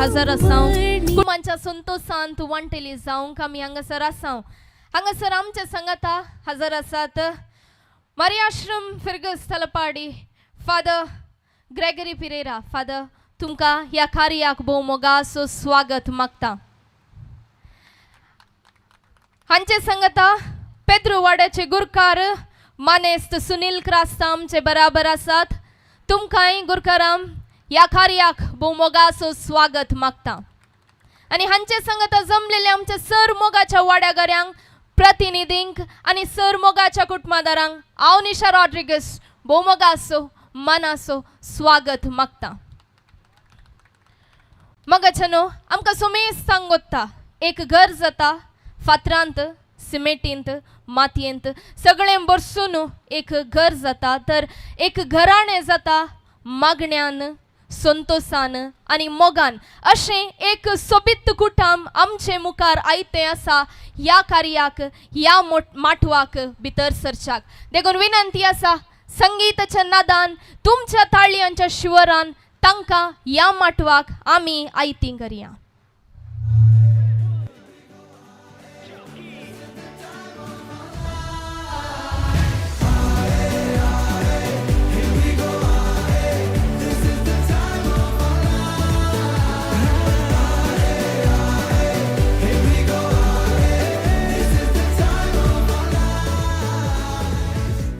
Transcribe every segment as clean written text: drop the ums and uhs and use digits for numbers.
हजर आसाव. कुटुंबांच्या संतोशांत वांटेली जावंक आमी हांगासर आसाव. हांगासर आमच्या संगता हजर आसात Mariyashram Fergus Talapady father Gregory Pereira. Father, तुमकां ह्या कार्याक भोव मोगाचो स्वागत मागता. हांचे संगता पेद्रू वाड्याचे गुरकार मानेस्त सुनील क्रास्ता आमचे बराबर आसात. तुमकांय गुरकाराम ह्या कार्याक भोव मोगाचो स्वागत मागता. आनी हांचे संगता जमलेले आमच्या सर मोगाच्या वाड्याघऱ्यांक प्रतिनिधींक आनी सर मोगाच्या कुटुंबादारांक हांव निशा रॉड्रिगस भोव मोगाचो मनाचो स्वागत मागता. मगाच्या न्हू आमकां सुमेज सांगोता एक घर जाता फातरांत, सिमेंटींत, मातयेंत सगळें बरसून एक घर जाता, तर एक घराणें जाता मागण्यान, संतोसान आनी मोगान. अशें एक सोबीत कुटाम आमचे मुखार आयतें आसा ह्या कार्याक, ह्या माटवाक भितर सरच्याक. देखून विनंती आसा, संगीताच्या नादान, तुमच्या ताळयांच्या शिवरान तांकां ह्या माटवाक आमी आयती करया.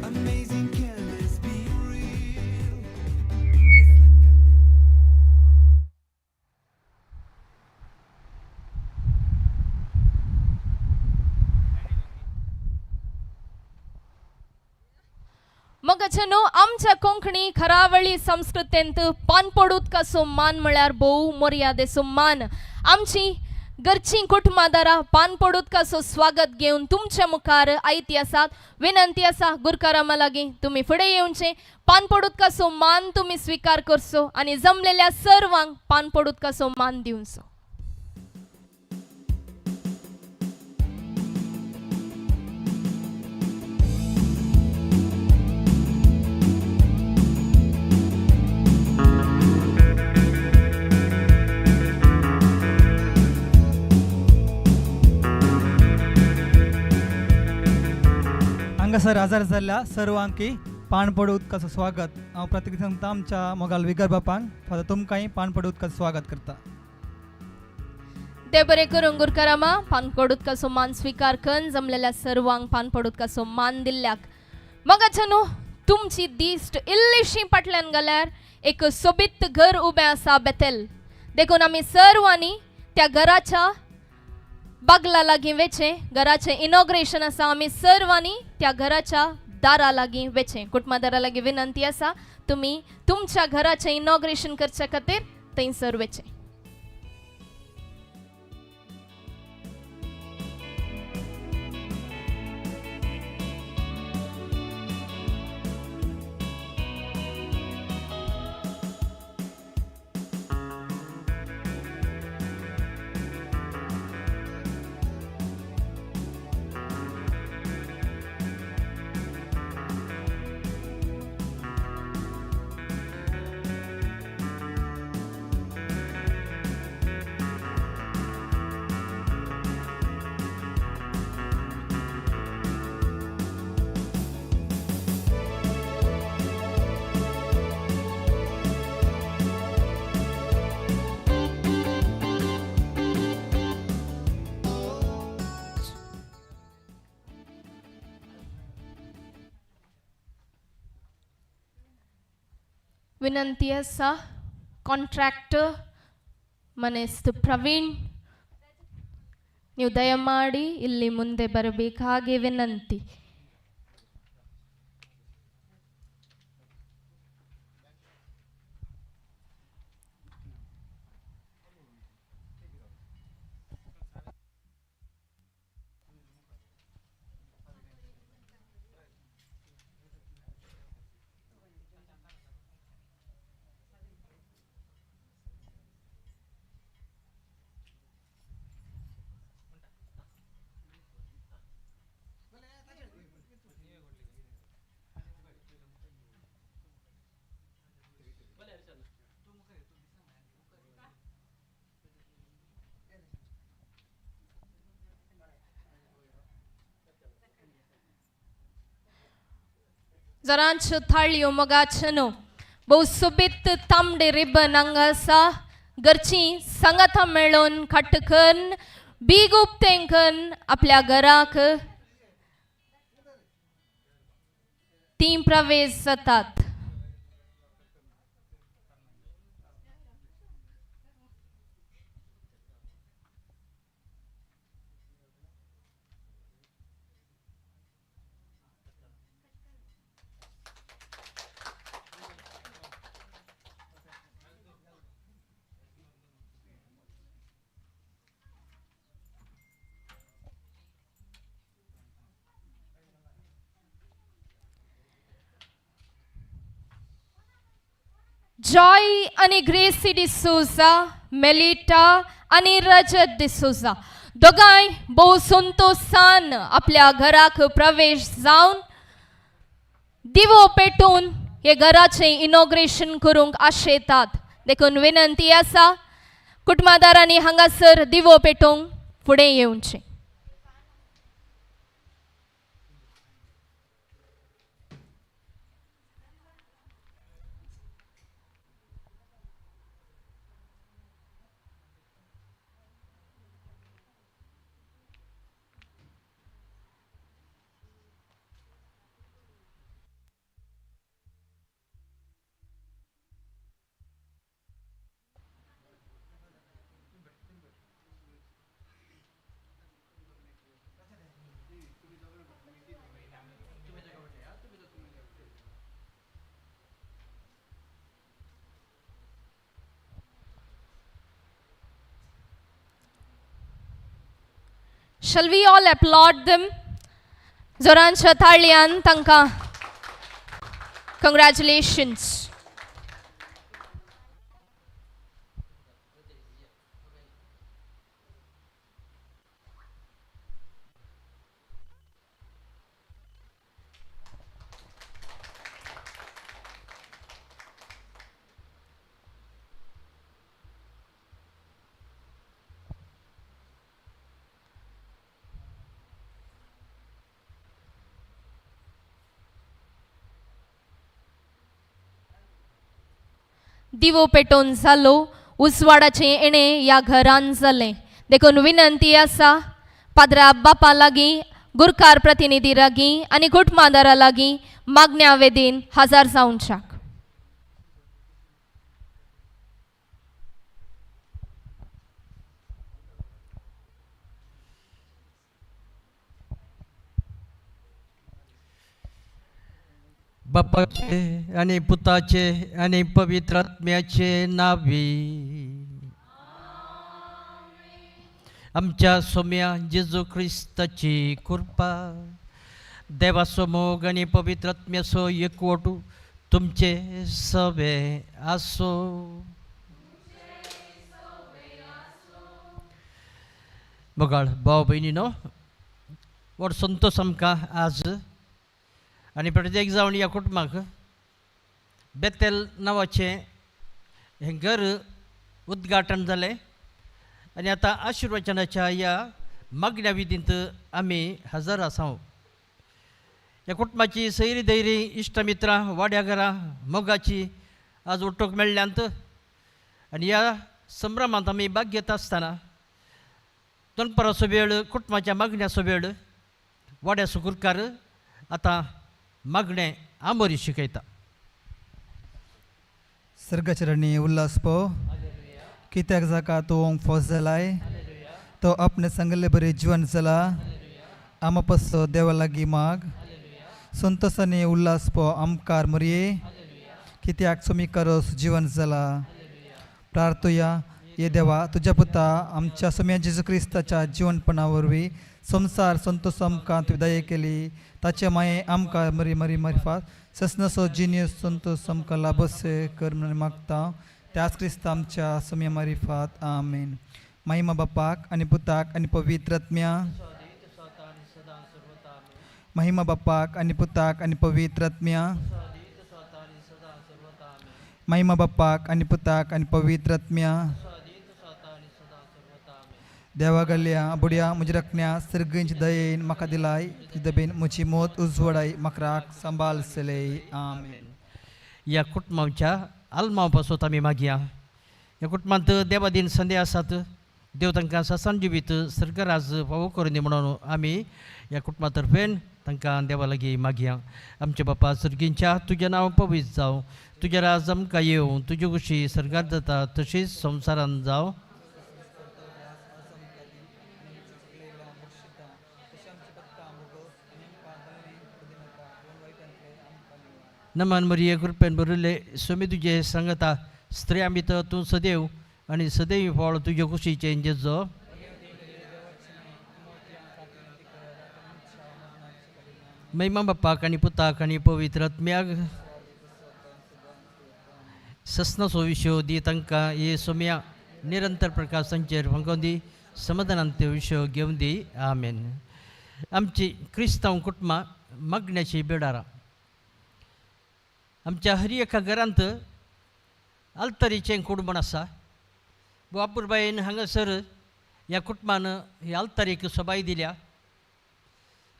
Amazing, can this be real? मगाचे न्हू आमच्या कोंकणी खरावळी संस्कृतेंत पानपड उदकाचो मान म्हळ्यार भोव मर्यादेचो मान. आमची घरचीं कुटुंबादारां पानपड उदकाचो स्वागत घेवन तुमच्या मुखार आयती आसात. विनंती आसा गुरकारामा लागीं, तुमी फुडें येवचें, पानपड उदकाचो मान तुमी स्विकार करचो आनी जमलेल्या सर्वांक पानपड उदकाचो मान दिवचो. हांगासर हजर जाल्ल्या सर्वांकी पाणपड उदकाचो स्वागत. हांव प्रतीक सांगता आमच्या मोगाल विगर बापांक, फादर तुमकांय पाणपड उदकाचो स्वागत करता. ते बरें करूं गुरकारामा पानपड उदकाचो मान स्विकार करून जमलेल्या सर्वांक पानपड उदकाचो मान दिल्ल्याक. मगाच्या न्हू तुमची दिश्ट इल्लीशी फाटल्यान घाल्यार एक सोबीत घर उबें आसा बेतेल. देखून आमी सर्वांनी त्या घराच्या बागला लागीं वेचें. घराचें इनॉग्रेशन आसा, आमी सर्वांनी त्या घराच्या दारा लागीं वेचें. कुटुंबादारा लागीं विनंती आसा, तुमी तुमच्या घराचें इनॉग्रेशन करच्या खातीर थंयसर वेचें. विनंती आसा कॉन्ट्रॅक्टर ಮನೆಸ್ತು ಪ್ರವೀಣ್, ನೀವು ದಯಮಾಡಿ ಇಲ್ಲಿ ಮುಂದೆ ಬರಬೇಕಾಗಿ ವಿನಂತಿ. जोरांच्यो थाळयो मोगाच्यो भोव सोबीत तांबडे रिबन हांगा आसा. घरचीं सांगाता मेळोवन खाटकन बीग उपतेंकन आपल्या घराक तीं प्रवेश जातात. जॉय आनी ग्रेसी डिसोजा, मेलिटा आनी रजत डिसोजा दोगांय भोव संतोशान आपल्या घराक प्रवेश जावन दिवो पेटोवन हे घराचें इनॉग्रेशन करूंक आशेतात. देखून विनंती आसा कुटुंबादारांनी हांगासर दिवो पेटोवंक फुडें येवचें. Shall we all applaud them? जोरांच्या ताळयान तांकां कंग्रॅच्युलेशन्स. दिवो पेटोवन जालो, उजवाडाचें येणें ह्या घरान जालें. देखून विनंती आसा पाद्रा बापा लागीं, गुरकार प्रतिनिधी लागीं आनी कुटुंबादारा लागीं मागण्या वेदीन हजर जावच्याक. बापाचे आणि पुताचे आणि पवित्र आत्म्याचे नावे. आमच्या सोम्या जेजू ख्रिस्ताची कृपा, देवाचो मोग आणि पवित्र आत्म्याचो एकवट तुमचे सवे आसो. मोगाळ भाव भयणीनो, व्हड संतोश आमकां आज आनी प्रत्येक जावन ह्या कुटुंबाक बेतेल नांवाचें हें घर उद्घाटन जालें आनी आतां आशिर्वचनाच्या ह्या मागण्या विधींत आमी हजर आसा. ह्या कुटुंबाची सैरी दैरी इश्टमित्रां वाड्या घरां मोगाची आज उठूंक मेळ्ळ्यांत आनी ह्या संभ्रमांत आमी भाग घेता आसतना दनपाराचो वेळ, कुटुंबाच्या मागण्याचो वेळ, वाड्याचो गुरकार आतां मागणें आमोरी शिकयता. सर्गचरणी उल्हास पो कित्याक जाका तूं फोस जालाय तो आपणे सांगले बरें जीवन जाला आमा पसो देवा लागीं माग संतोषाने उल्हास पो आमकार मरये कित्याक सुमी करोस जीवन जाला. प्रार्थुया ये देवा तुज्या पुता आमच्या सोम्या जेजू क्रिस्ताच्या जिवनपणा वरवीं संवसार संतोष आमकां तुवें दया केली ताचे माये आमकां मरी मरी मरिफात ससनसो जिनियस संतोष आमकां लाभसे कर म्हणून मागता त्याच क्रिस्ता आमच्या सोम्या मारिफात. आमेन. महिमा बापाक आनी पुताक आनी पवित्र आत्म्या. महिमा बापाक आनी पुताक आनी पवित्र आत्म्या. महिमा बापाक आनी पुताक आनी पवित्र आत्म्या. देवा गल्ल्या बुडया म्हज्या रखण्या सर्गंच दयेन म्हाका दिलाय दबेन म्हजी मोत उजवडाय म्हाका राख सांबाळ सले. आमेन. ह्या कुटुंबाच्या आल्मांव पासत आमी मागया. ह्या कुटुंबांत देवादीन संदी आसात, देव तांकां ससान जिवीत सर्गराज फावो करून दी म्हणून आमी ह्या कुटुंबा तर्फेन तांकां देवा लागीं मागया. आमच्या बापा सर्गींच्या, तुजें नांव पवित्र जावं, तुजें राज आमकां येवं, तुजी खुशी सर्गार जाता तशीच संवसारांत जावं. नमन मरिये, कृपेन भरिल्ले, स्वामी तुजे सांगता, स्त्रियां भितर तूं सदैव आनी सदैव फळ तुजे कुशीचें जेजो. महिमा बापाक आनी पुताक आनी पवित्र आत्म्याक. ससनाचो विशय दी तांकां हे सोम्या, निरंतर प्रकाशांचेर फांकोवन दी, समाधानान ते विशय घेवन दी. आमेन. आमची क्रिस्तांव कुटुंबां मागण्याची बेडारां. आमच्या हर एका घरांत आल्तरीचें कुटुंब आसा. बापूरबायन हांगासर ह्या कुटुंबान ह्या आल्तरीक सोबाय दिल्या.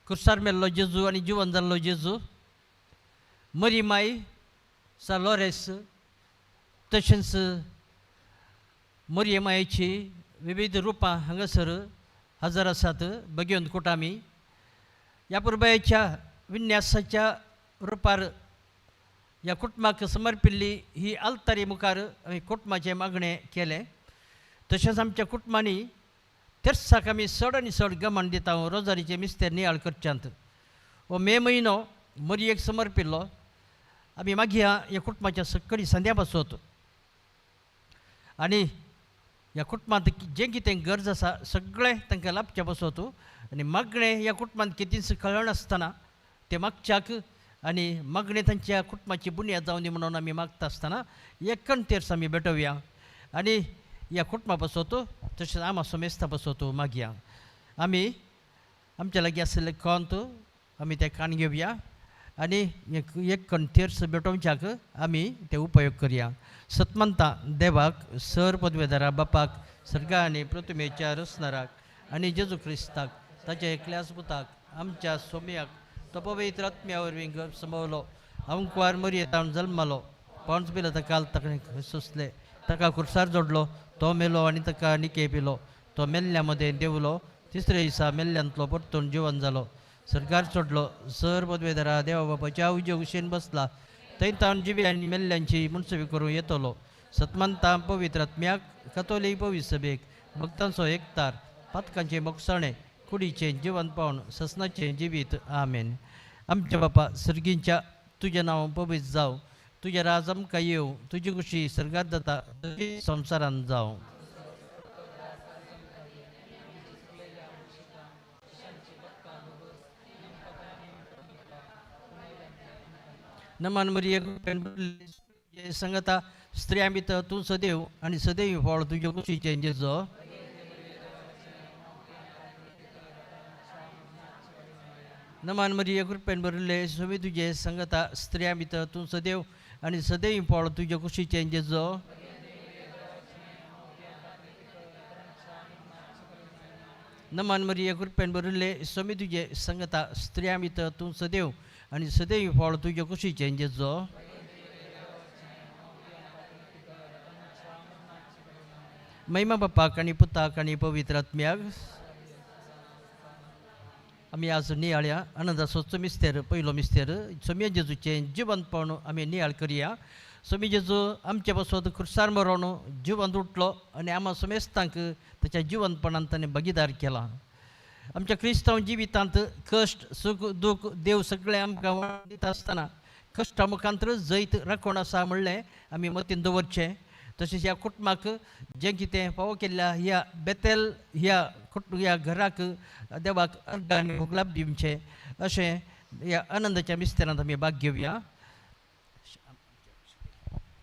कुर्सार मेल्लो जेजू आनी जिवन जाल्लो जेजू, मरी माय सा लॉरेस, तशेंच मरिये मायेची विविध रुपां हांगासर हजर आसात. बगेवन कुटामी ह्या पुरबायेच्या विन्यासाच्या रुपार ह्या कुटुंबाक समर्पिल्ली ही आल्तारी मुखार आमी कुटुंबाचें मागणें केलें. तशेंच आमच्या कुटुंबांनी तेर्साक आमी चड आनी चड गमन दिता रोजारीचें मिस्तेर नियाळ करच्यांत. हो मे म्हयनो मरियेक समर्पिल्लो. आमी मागया ह्या कुटुंबाच्या सकळी संद्या पासत आनी ह्या कुटुंबांत जें कितें गरज आसा सगळें तांकां लाभचें पासत आनी मागणें ह्या कुटुंबांत कितेंच कळनासतना तें मागच्याक आनी मागणें तांच्या कुटुंबाची बुन्याद जावं दी म्हणून आमी मागता आसतना एकण तेर्स आमी भेटोवया आनी ह्या कुटुंबा पासत तशेंच आमा समेस्ता पासत मागया. आमी आमच्या लागीं आशिल्लें कोंत आमी तें काण घेवया आनी एक कण तेर्स भेटोवच्याक आमी ते उपयोग करया. सतमंता देवाक, सर पदवेदारा बापाक, सर्गा आनी प्रतिमेच्या रचणाराक आनी जेजू क्रिस्ताक ताच्या एकल्याच पुताक आमच्या सोम्याक तो पवित्र आत्म्या वरवीं गर्भ समवलो, अंकुवार मरयेतावन जल्मालो, पावस बिलो ताका ताका सोंसले, ताका कुर्सार जोडलो, तो मेलो आनी ताका निके पिलो, तो मेल्ल्या मदें देंवलो, तिसरे दिसा मेल्ल्यांतलो परतून जिवन जालो, सरकार चडलो, सर पदवेदारा देवा बापाच्या उजव्या कुशीन बसला, थंय तावन जिवी आनी मेल्ल्यांची मुनसबी करूं येतलो. सतमंता पवित्र आत्म्याक, कतोलीक पवित्र सभेक, भक्तांचो एकतार, पातकांचें मोगसाणें, कुडीचें जिवनपण, ससनाचें जिवीत. आमेन. आमच्या बापा सर्गींच्या, तुजें नांव पवित्र जावं, तुजें राज आमकां येवं, तुजी खुशी सर्गात जाता तशी संवसारांत जावं. नमन मरिये, संगता, स्त्रियां भितर तूं सदैव आनी सदैव फळ तुजे कुशीचें जेजो. नमन मरिये, कृपेन भरिल्ले, स्वामी तुजे संगता, स्त्रियां भितर तूं सदैव आनी सदैव फळ तुजे कुशीचें जेजो. नमन मरिये, कृपेन भरिल्ले, स्वामी तुजे संगता, स्त्रियां भितर तूं सदैव आनी सदैव फळ तुजे कुशीचें जेजो. महिमा बापाक आनी पुताक आनी पवित्र आत्म्याक. आमी आज नियाळया आनंदाचो मिस्तेर, पयलो मिस्तेर सोम्या जेजूचें जिवंतपण आमी नियाळ करया. सोमी जेजू आमचे पासत खुर्सार मरोन जिवंत उठलो आनी आमा समेस्तांक ताच्या जिवंतपणान ताणें भागीदार केला. आमच्या क्रिस्तांव जिवितांत कश्ट, सूख, दूख देव सगळें आमकां दिता आसतना कश्टा मुखांत जैत राखण आसा म्हणलें आमी मतीन दवरचें. तशेंच ह्या कुटुंबाक जें कितें फावो केल्ल्या ह्या बेतेल ह्या ह्या घराक देवाक अर्घ आनी भोगलाप दिवचें अशें ह्या आनंदाच्या मिस्तेरांत आमी भाग घेवया.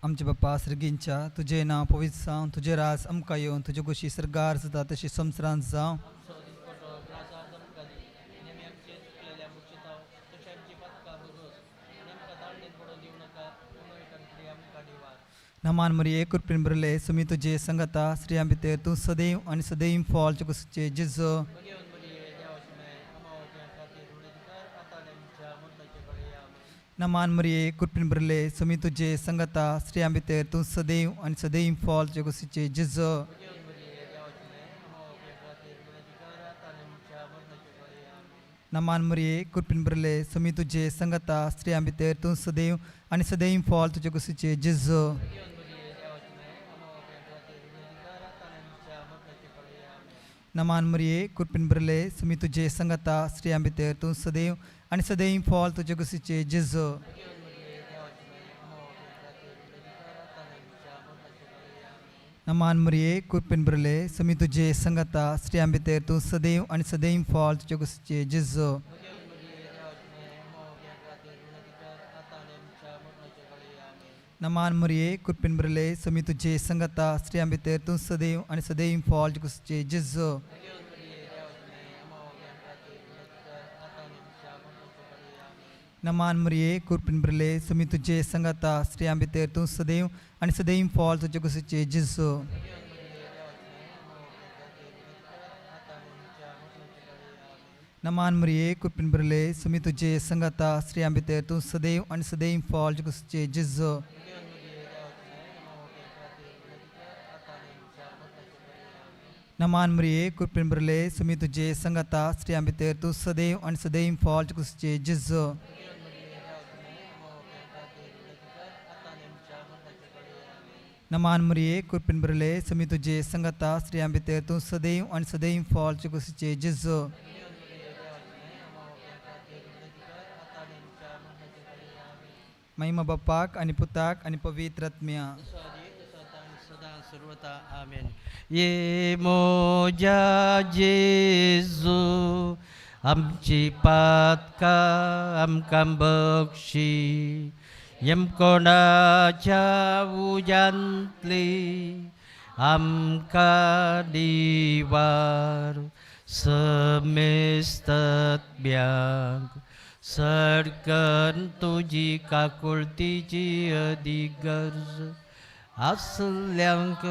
आमचे बाप्पा सर्गींच्या, तुजें नांव पवित्र जावं, तुजें राज आमकां येवन, तुजे खुशी सर्गार जाता तशी संवसारांत जावं. नमान मरिये कृपेन भरले सुमी तुझे संगता स्त्रियां भितर तूं सदैव आनी सदैव फॉल कुशीचे जेजू. नमान मरिये कृपेन भरले सुमी तुझे संगता स्त्रियां भितर तूं सदैव आनी सदैव फॉल कुशीचे जेजू. नमान मरिये कृपेन भरले सुमी तुझे संगता स्त्रियां भितर तूं सदैव आनी सदैव फॉल तुझे कुशीचे जेजू. नमान मरिये कृपेन भरले सुमी तुझे संगता स्त्रियां भितर तूं सदैव आनी सदैव फॉल तुझे कुशीचे जेजू. नमान मरिये कृपेन भरले सुमी तुझे संगता स्त्रियां भितर तूं सदैव आनी सदैव फॉल तुझे कुशीचे जेजू. नमान मरिये कृपेन भरले सुमी तुझे संगता स्त्रियां भितर तूं सदैव आनी सदैव फॉल कुशीचे जेजू. नमान मरिये कृपेन भरले सुमी तुझे संगता स्त्रियां भितर तूं सदैव आनी सदैव फॉल तुझे कुशीचे जेजू. नमान मरिये कृपेन भरले सुमी तुझे संगता स्त्रियां भितर तूं सदैव आनी सदैव फॉल कुशीचे जेजू. नमान मरिये कृपेन भरले सुमी तुझे संगता स्त्रियां भितर तूं सदैव आनी सदैव फॉल कुशीचे जेजू. नमान मरिये कृपेन भरले सुमी तुझे संगता स्त्रियां भितर तूं सदैव आनी सदैव फॉल कुशीचे जेजू. महिमा बापाक आनी पुताक आनी पवित्र आत्म्या. सदा सर्वता आमेन. ये मोजा जेजू आमची पातका आमकां बक्षी यमकोणाच्या उज्यांतली आमकां दिवार समेस्तत्म्यांक सडकन तुजी काकुळतीची अदीक गरज आसल्यांक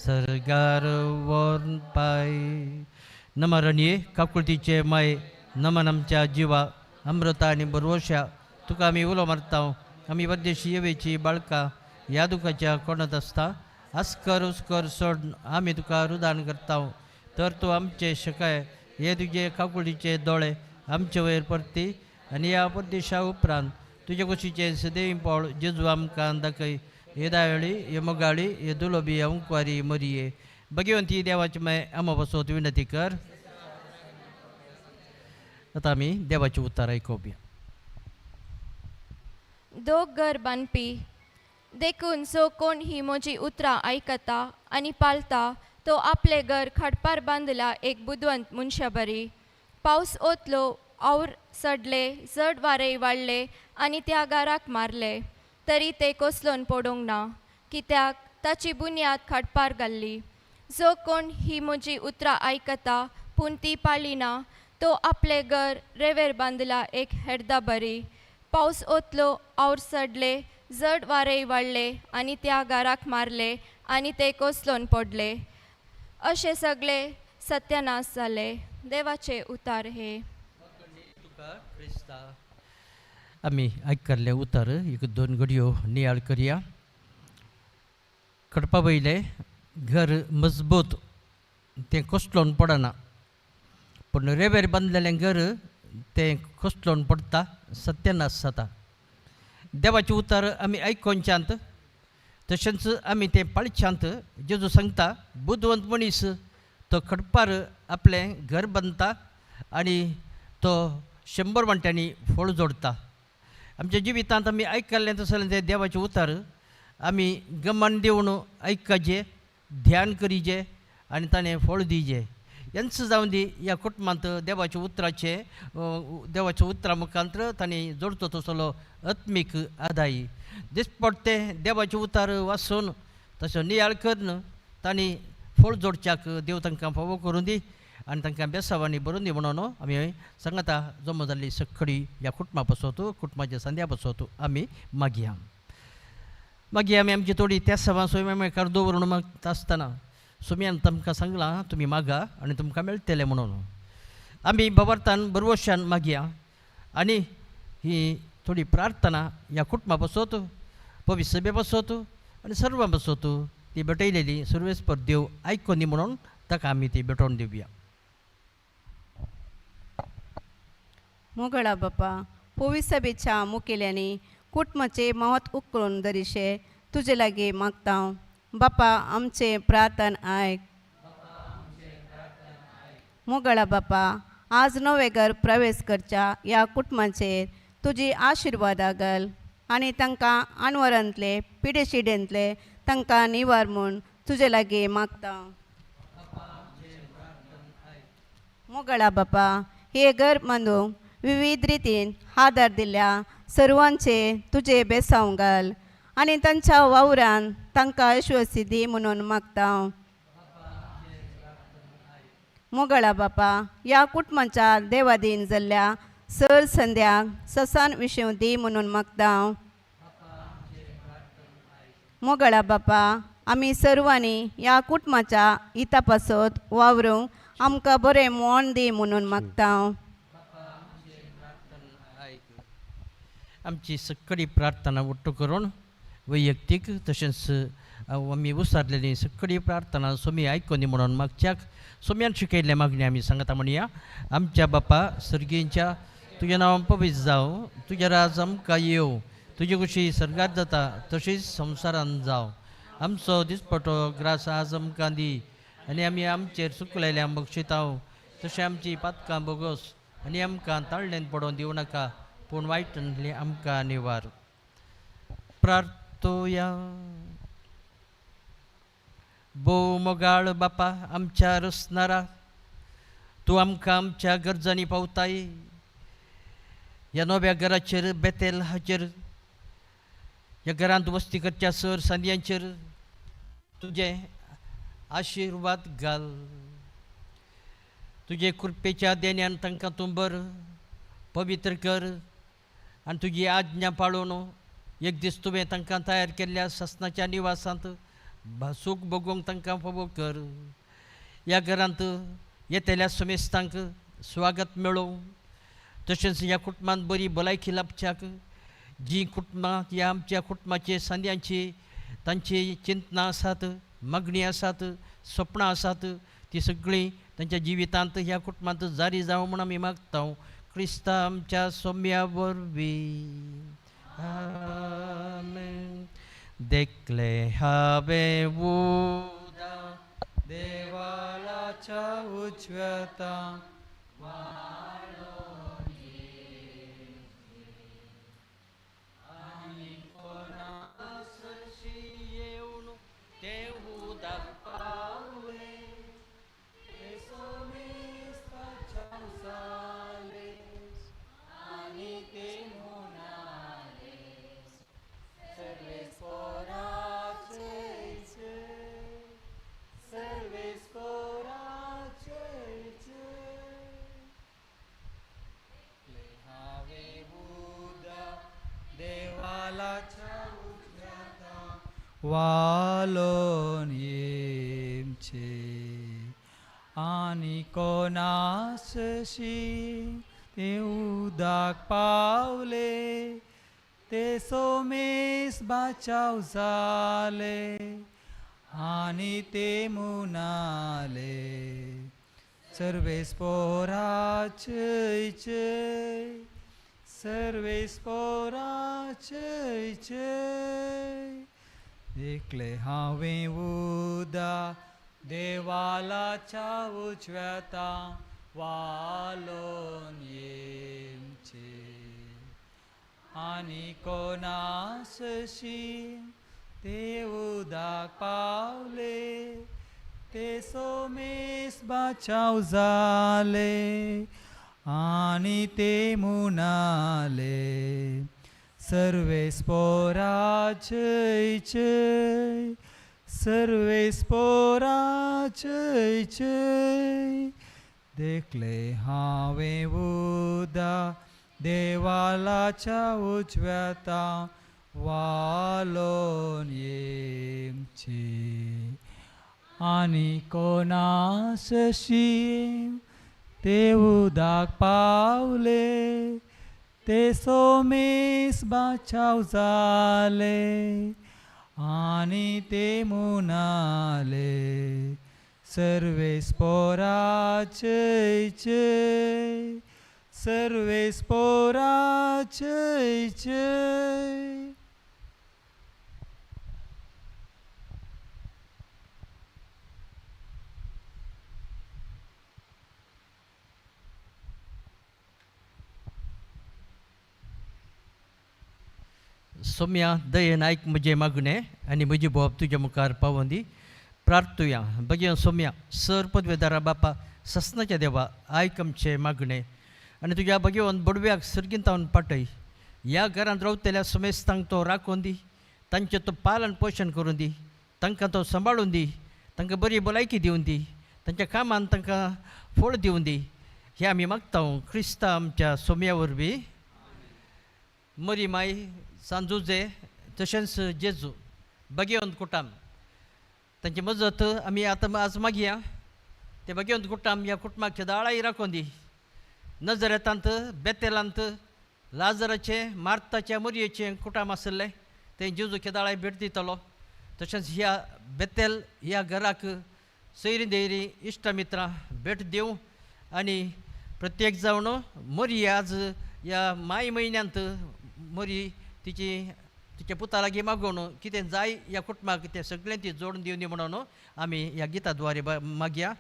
सर्गार व्हरून पाय. नमरणये काकुळतीचे माय नमन आमच्या जिवा अमृता आनी बरवश्या तुका आमी उलो मारता. आमी परदेशी येवेची बाळकां ह्या दुखाच्या कोणात आसता आस्कर उस्कर सोड आमी तुका रुदान करता. तर तूं आमचे शकाय हे तुजे काकुळतीचे दोळे आमचे वयर परती आनी ह्या परदेशा उपरांत तुजे कुशीचे सदैव पावळ जेजू आमकां दाखय. हे दायळी हे मोगाळी हे दुलोबी अंकवारी मरिये भगवंती देवाची माय आमा बसोत विनंती कर. आतां आमी देवाची उतार आयकुया. दोग घर बांदपी देखून जो कोण ही म्हजी उतरां आयकता आनी पाळता तो आपलें घर खाडपार बांदला एक बुदवंत मनशा बरी. पावस ओतलो our सडले जड वारें वाडले आनी त्या घराक मारले तरी ते कोसलोन पडूंक ना कित्याक ताची बुन्याद खाडपार घाल्ली. जो कोण ही म्हजी उतरां आयकता पूण ती पाळिना तो आपलें घर रेवेर बांदला एक हेडदा बरी. पावस ओतलो our सडले जड वारें वाडले आनी त्या घराक मारले आनी ते कोसलोन पडले. अशे सगळे सत्यानाश जाले. देवाचे उतार हे. तुका क्रिस्ता आमी आयकल्ले उतर एक दोन घडयो नियाळ करया. कडपा वयलें घर मजबूत तें कोसलोन पडना पूण रेवेर बांदलेलें घर तें कोसलोन पडटा सत्यानाश जाता. देवाचें उतर आमी आयकोनच्यांत तशेंच आमी तें पाळच्यांत जेजू सांगता बुदवंत मनीस तो खडपार आपलें घर बांदता आनी तो 100 वांट्यांनी फळ जोडटा. आमच्या जिवितांत आमी आयकल्लें तसलें तें देवाचें उतर आमी गमन दिवन आयकचे ध्यान करीजे आनी ताणें फळ दिजे. यांच जावन दी ह्या कुटुंबांत देवाच्या उतराचे देवाच्या उतरा मुखांत्र तांणी जोडचो तसलो आत्मीक आदाय दिसपडटे देवाचें उतार वाचून तसो नियाळ करून तांणी फळ जोडच्याक देव तांकां फावो करून दी आनी तांकां बेसावांनी बरोवन दी म्हणून आमी सांगता जमो जाल्ली सगळी ह्या कुटुंबा पसोत कुटुंबाच्या संद्या पसोत आमी मागया. मागीर आमी आमची थोडी त्या सभां सोम्या मुखार दवरून मागता आसतना सोम्यान तुमकां सांगलां तुमी मागा आनी तुमकां मेळटलें म्हणून. आमी भवार्थान बरवशान मागया आनी ही थोडी प्रार्थना ह्या कुटुंबा पासत, पवित्र सभे पासत आनी सर्वां पासत ती भेटयलेली सर्वेस्पर देव आयकोनी म्हणून ताका आमी ती भेटोवन दिवया. मोगळा बापा, पवित्र सभेच्या मुखेल्यांनी कुटुंबाचे महत्व उकळून दरीशे तुजे लागीं मागता. बापा आमचें प्रार्थन आयक. मोगळा बापा, आज नवें घर प्रवेश करच्या ह्या कुटुंबाचेर तुजी आशिर्वादा घाल आनी तांकां आनवरांतले पिडेशिडेंतले तांकां निवार म्हूण तुजे लागीं मागता. मोगळा बापा, हे घर बांदूंक विविध रितीन आदार दिल्या सर्वांचे तुजे बेसांव घाल आनी तांच्या वावरान तांकां यशस्वी दी म्हणून मागता. मोगळा बापा, ह्या कुटुंबाच्या देवादीन जाल्ल्या सर संध्याक ससान विशेव दी म्हणून मागता. मोगळा बापा, आमी सर्वांनी ह्या कुटुंबाच्या हिता पासत वावरूंक आमकां बरें मोन दी म्हणून मागता. आमची सगळी प्रार्थना ಒಟ್ಟು करून वैयक्तीक तशेंच आमी उसारलेली सगळी प्रार्थना सोमी आयकोनी म्हणून मागच्याक सोम्यान शिकयल्ले मागणी आमी सांगता म्हणया. आमच्या बापा सर्गींच्या, तुजें नांव पवित्र जावं, तुजें राज आमकां येवं, तुजी खुशी सर्गात जाता तशीच संवसारान जावं. आमचो दिसपटो ग्रास आज आमकां दी आनी आमी आमचेर चुकलेल्या बक्षिताव तशें आमची पातकां बोगस आनी आमकां ताळ्ळेन पडोवन दिवं नाका, पूण वायटांतली आमकां निवार. प्रार्थोया. भोव मोगाळ बापा आमच्या रसनारा, तूं आमकां आमच्या गरजांनी पावताय. ह्या नव्या घराचेर, बेतेल हाचेर, ह्या घरांत वस्ती करच्या सर सांद्यांचेर तुजें आशिर्वाद घाल. तुजे कृपेच्या देण्यान तांकां तूं बर पवित्र कर आनी तुजी आज्ञा पाळून एक दीस तुवें तांकां तयार केल्ल्या सासणाच्या निवासांत सूख भोगूंक तांकां फावो कर. ह्या घरांत येतल्या समेस्तांक स्वागत मेळोवं, तशेंच ह्या कुटुंबांत बरी भलायकी लाभच्याक जीं कुटुंबां ह्या आमच्या कुटुंबाचे सांद्यांची तांची चिंतनां आसात, मागणी आसात, सपनां आसात, ती सगळीं तांच्या जिवितांत ह्या कुटुंबांत जारी जावं म्हूण आमी मागता. क्रिस्ता आमच्या सोम्या वरवीं. आमेन. देखले हांवें उदा देवालाच्या उजव्या येवन ते उदक पावले, देवालाच्या उजव्या वालोन येमचे आनी कोणाशी ते उदक पावले ते सोमेस बाचाव जाले आनी ते मुनाले सर्वेस पोराचे सर्वेस पोराचे. देखले हांवें उदा देवालाच्या उजव्या वालोन येमचे आनी कोणाशी ते उदक पावले ते सोमेस बाचाव जाले आनी ते मुनाले सर्वेस पोराचे सर्वेस पोराचे. देखले हांवें उदा देवालाच्या उजव्या वालोन येवची आनी कोणासशी ते उदाक पावले ते सोमेस बाचाव जाले आनी ते म्हणाले सर्वेस्पोरा चय चय सर्वेस्पोरा चय चय. सोम्या दयेन आयक म्हजें मागणें आनी म्हजी बोब तुज्या मुखार पावोन दी. प्रार्थुया. बगया सोम्या सर पदवेदारा बापा ससनाच्या देवा आयक आमचें मागणें आनी तुज्या बगेवन बडव्याक सर्गींतावन पाटय. ह्या घरांत रावतल्या समेस्तांक तो राखून दी, तांचें तो पालन पोशण करून दी, तांकां तो सांबाळून दी, तांकां बरी भलायकी दिवन दी, तांच्या कामान तांकां फळ दिवन दी. हें आमी मागता क्रिस्ता आमच्या सोम्या वरवीं. मरी माय सांजुजे तशेंच जेजू बगेवंत कुटाम तांची मजत आमी आतां आज मागया. ते बगेवंत कुटाम ह्या कुटुंबाक दाळाय राखून दी. नजरेतांत बेतेलांत लाजराचें मार्ताचें मोरयेचें कुटाम आशिल्लें तें जेजू केदाळाय भेट दितलो. तशेंच ह्या बेतेल ह्या घराक सैरी दैरी इश्ट मित्रां भेट दिवं आनी प्रत्येक जावन मोरी आज ह्या माय म्हयन्यांत मोरी तिची तिच्या पुता लागीं मागून कितें जाय ह्या कुटुंबाक तें सगळें ती जोडून दिवनी म्हणून आमी ह्या गिता द्वारे मागया.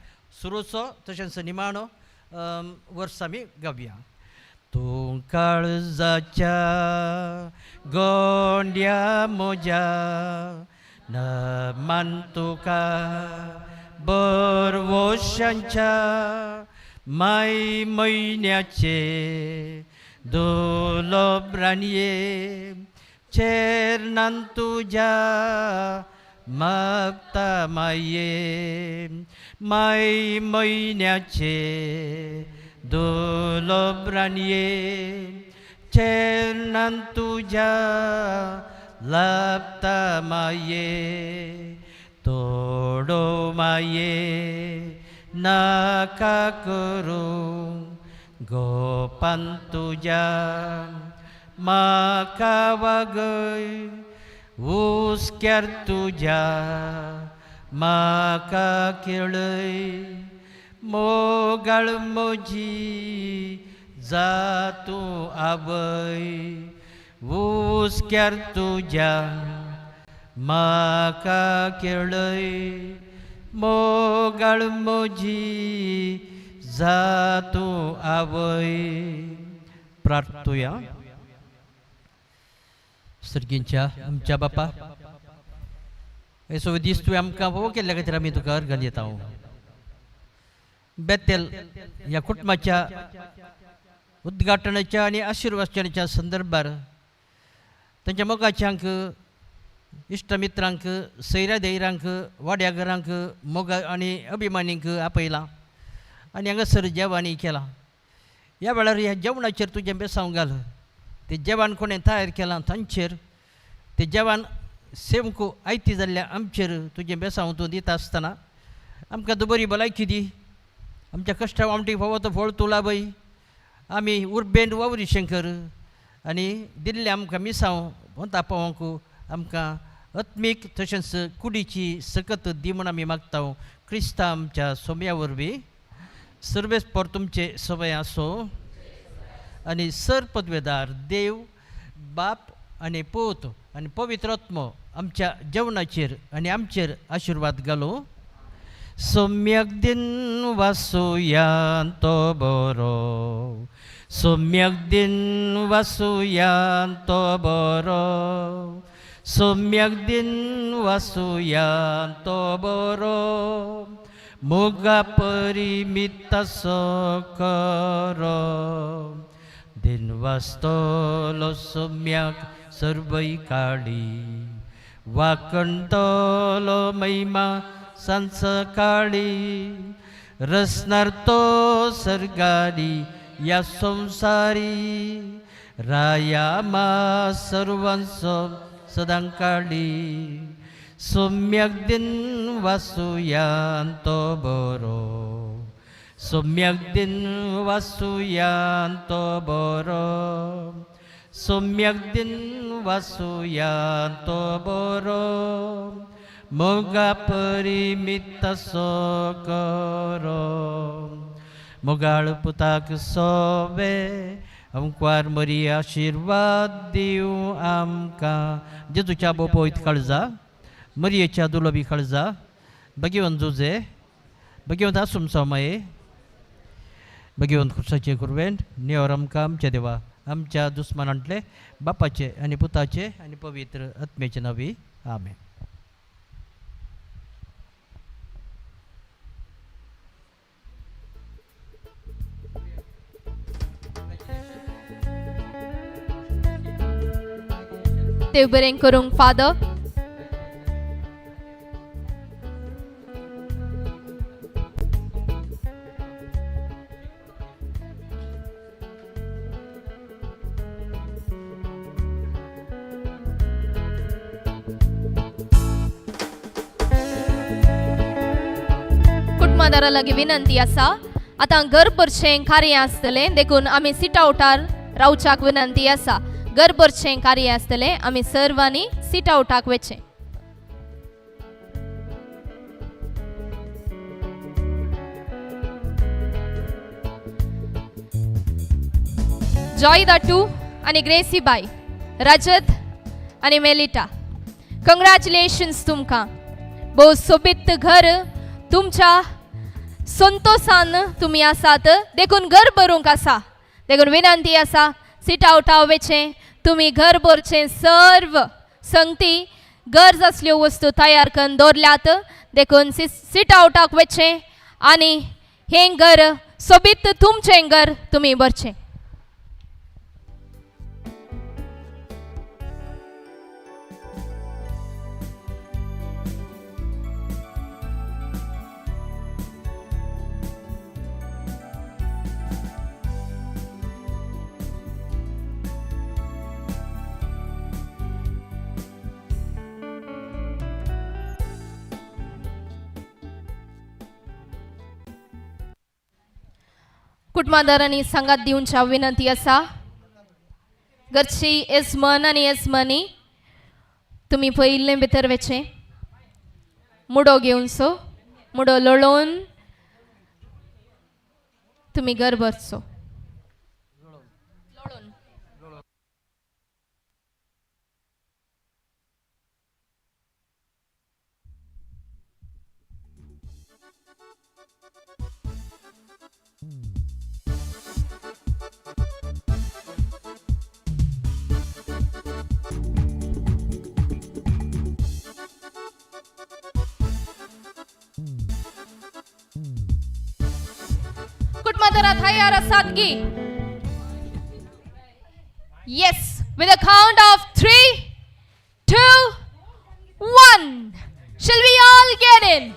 सुरूचो तशेंच निमाणो वर्स आमी गावया. तूं काळजाच्या गोंड्या म्हज्या न मान तुका बरवशांच्या माय म्हयन्याचे दोलोब्रानये चेरनान तुज्या मागता माये माय म्हयन्याचे दोलोब्रानये चेरनान तुज्या लाभता माये तोडो माये नाका करूं गोपान तुज्या म्हाका वागय हुस्क्यार तुज्या म्हाका खेळय मोगाळ म्हजी जा तूं आवय हुस्क्यार तुज्या म्हाका खेळय मोगाळ म्हजी जा तूं आवय. प्रार्थुया. सर्गींच्या आमच्या बापा येसो दीस तुवें आमकां फावो केल्ल्या खातीर आमी तुका अर्गां दिता. बेतेल ह्या कुटुंबाच्या उद्घाटनाच्या आनी आशिर्वाचनाच्या संदर्भार तांच्या मोगाच्यांक इश्ट मित्रांक सैऱ्या दैरांक वाड्या घरांक मोगा आनी अभिमानींक आपयलां आनी हांगासर जेवणूय केलां. ह्या वेळार ह्या जेवणाचेर तुजें बेसांव घाल. ते जेवण कोणें तयार केलां तांचेर ते जेवण सेमको आयती जाल्ल्या आमचेर तुजें बेसांव तूं दिता आसतना आमकां तूं बरी भलायकी दी. आमच्या कश्टा वामटीक फावो तो फळ तूं लाभय. आमी उर्बेन वावरी शंकर आनी दिल्लें आमकां मिसांव पोंता पावोवंक आमकां आत्मीक तशेंच कुडीची सकत दी म्हूण आमी मागता. क्रिस्ता आमच्या सोम्या वरवीं. सर्वेस्पर तुमचे सवय आसो आनी सर पदवेदार देव बाप आनी पूत आनी पवित्र आत्मो आमच्या जेवणाचेर आनी आमचेर आशिर्वाद घालूं. सम्यक दिन वासुयान तो बरो सम्यक दिन वासुयान तो बरो सम्यक दिन वासुयान तो बरो मोगा परिमित करो दिन वास्तलो सम्यक सर्वय काळी वाकणतलो महिमा सांसकाळी रसणार तो सर्गारी या संसारी राया मा सर्वांचो सदां काळी सम्यक दिन वासुयान तो बरो सम्यक दिन वासुयान तो बरो सम्यक दिन वासुयान तो बरो मोगा परिमित सो करो मोगाळ पुताक सोवे अंकवार मरी आशिर्वाद दिवं आमकां जेजूच्या बोपोयत काळजा मरियेच्या दुलबी काळजा भगवंत जुजे भगवंत आसुमचो माये भगवंत खुर्साचे कुरवेंट निवर आमकां आमच्या देवा आमच्या दुस्मानांतले बापाचे आनी पुताचे आनी पवित्र आत्म्याचे नांवी आमेन. देव बरें करूंक फादर. कुटुंबादारा लागीं विनंती आसा आतां घर भरचें कार्य आसतलें देखून आमी सिट आवटार रावच्याक विनंती आसा. घर भरचें कार्य आसतलें आमी सर्वांनी सिट आवटाक वचचें. जॉय दाटू आनी ग्रेसी बाय, रजत आनी मेलिटा, कंग्रॅच्युलेशन्स तुमकां. भोव सोबीत घर तुमच्या संतोसान तुमी आसात देखून घर भरूंक आसा देखून विनंती आसा सिट आवटा वचचें. तुमी घर भरचें सर्व संगती गरज असल्यो वस्तू तयार करून दवरल्यात देखून सिट आवटाक वचचें आनी हें घर सोबीत तुमचें घर तुमी भरचें. कुटुंबादारांनी सांगात दिवच्या विनंती आसा. घरची येजमान आनी येजमानी तुमी पयिल्लें भितर वचचें, मुडो घेवचो, मुडो लळोवन तुमी घर भरचो. तयार आसात की? Yes, with a count of 3, 2, 1. Shall we all get in?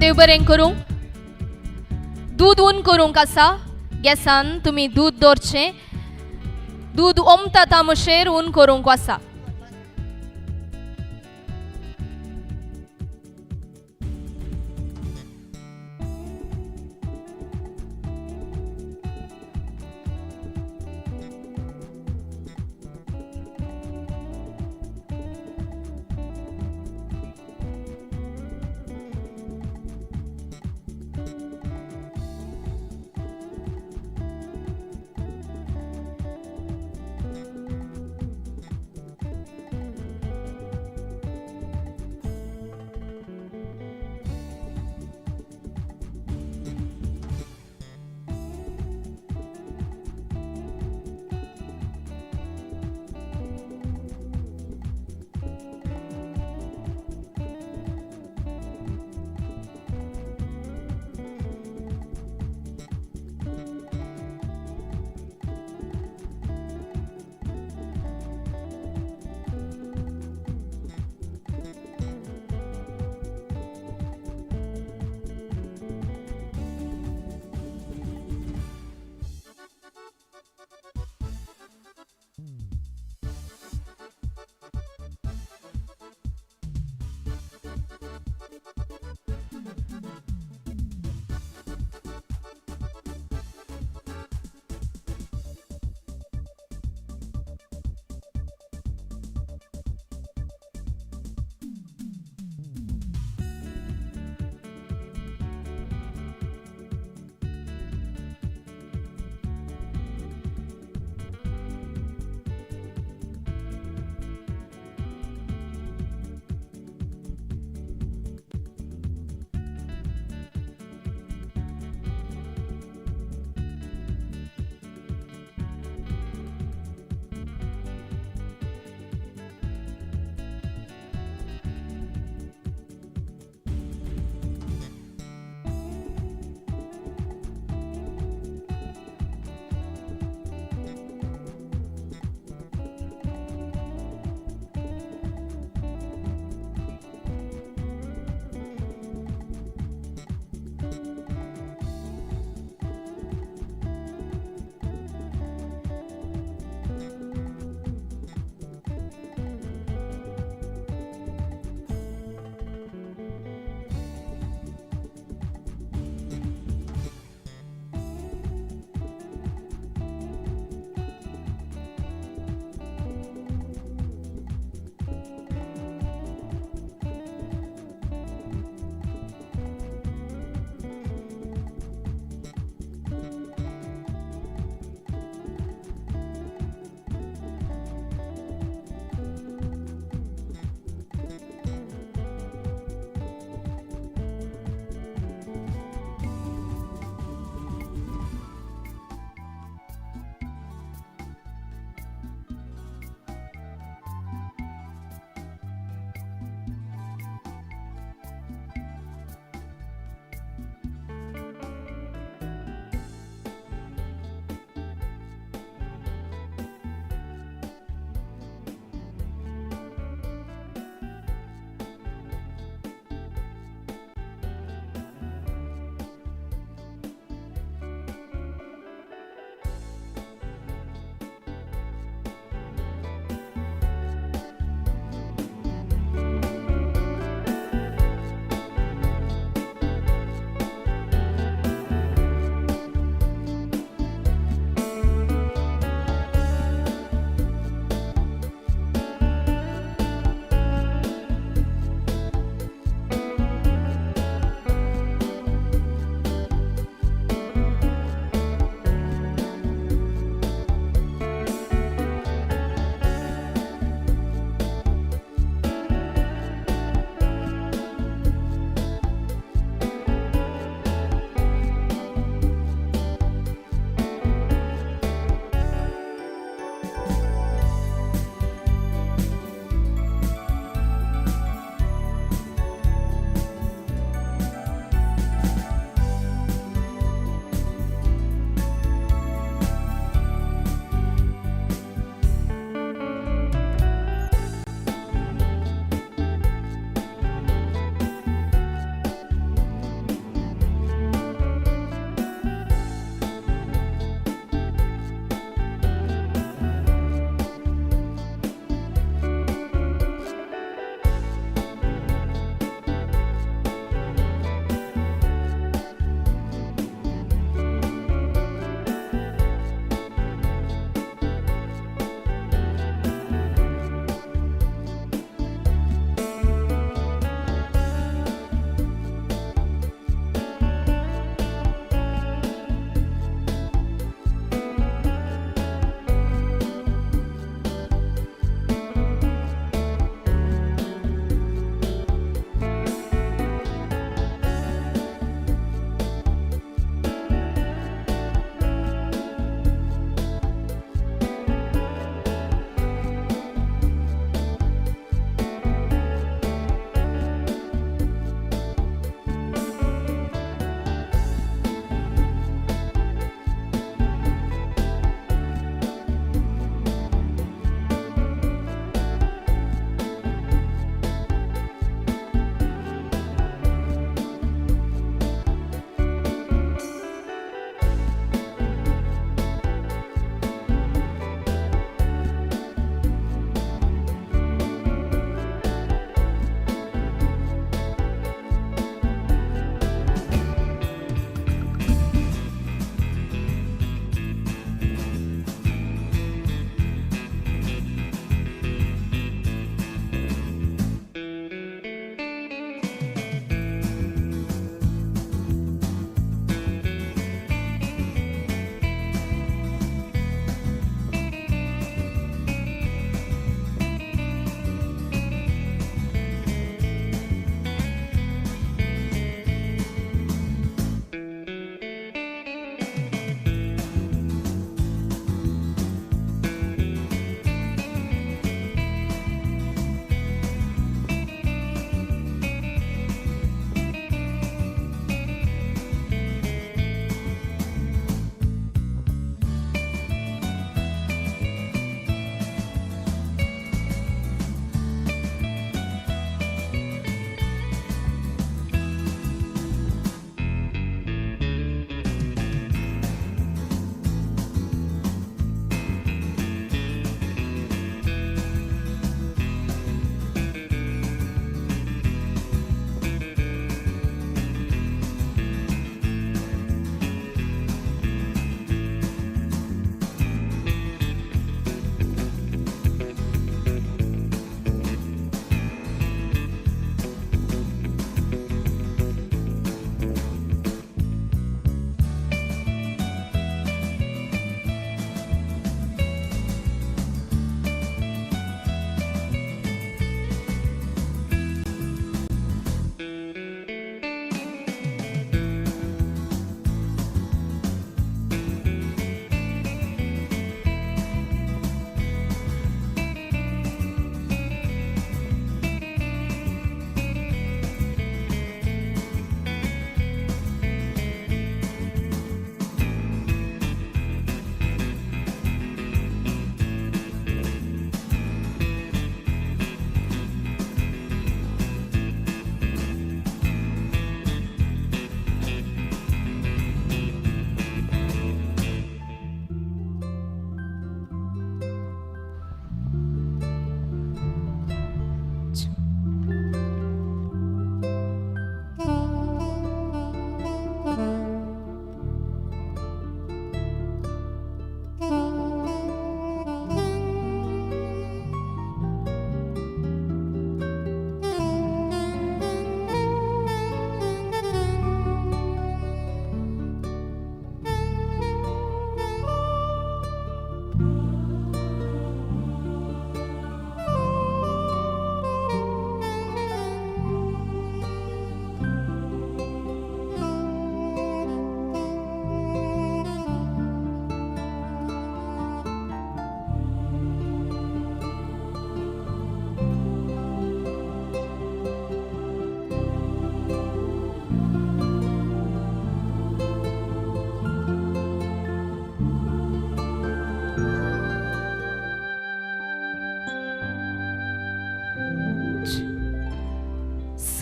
देव बरें करूंक. दूद ऊन करूंक आसा गॅसान तुमी दूद दवरचें, दूद ओमता तामशेर ऊन करूंक आसा.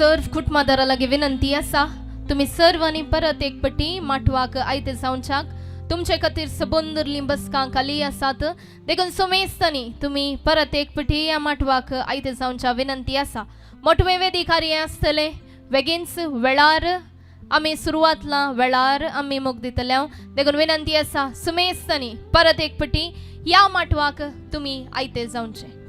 सर्व कुटुंबादारा लागीं विनंती आसा, तुमी सर्वांनी परत एक पटी माटवाक आयते जावच्याक. तुमचे खातीर सबंदरलीं बसकां खाली आसात, देखून सुमेस्तांनी तुमी परत एक पटी ह्या माटवाक आयते जावच्या विनंती आसा. मोटवे वेदी कार्य आसतलें, बेगीनच वेळार आमी सुरवातला वेळार आमी मोग दितले, देखून विनंती आसा सुमेस्तांनी परत एक पटी ह्या माटवाक तुमी आयते जावचे.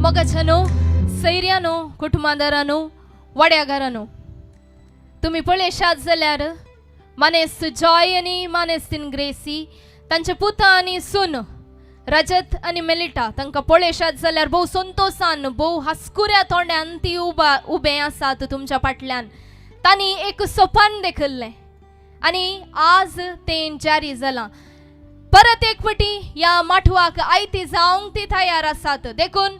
मोगाच्यानो, सैर्यानो, कुटुंबादारानो, वाड्याघरानो, तुमी पळयशात जाल्यार मानेस्त जॉय आनी मानेस्तीन ग्रेसी तांचे पुता आनी सून रजत आनी मेलिटा तांकां पळयशात जाल्यार भोव संतोसान भोव हास्कुऱ्या तोंड्यान ती उबे आसात तुमच्या फाटल्यान. तांणी एक सोपान देखिल्लें आनी आज तें जारी जालां. परत एक फावटी ह्या माठवाक आयती जावंक ती तयार आसात. देखून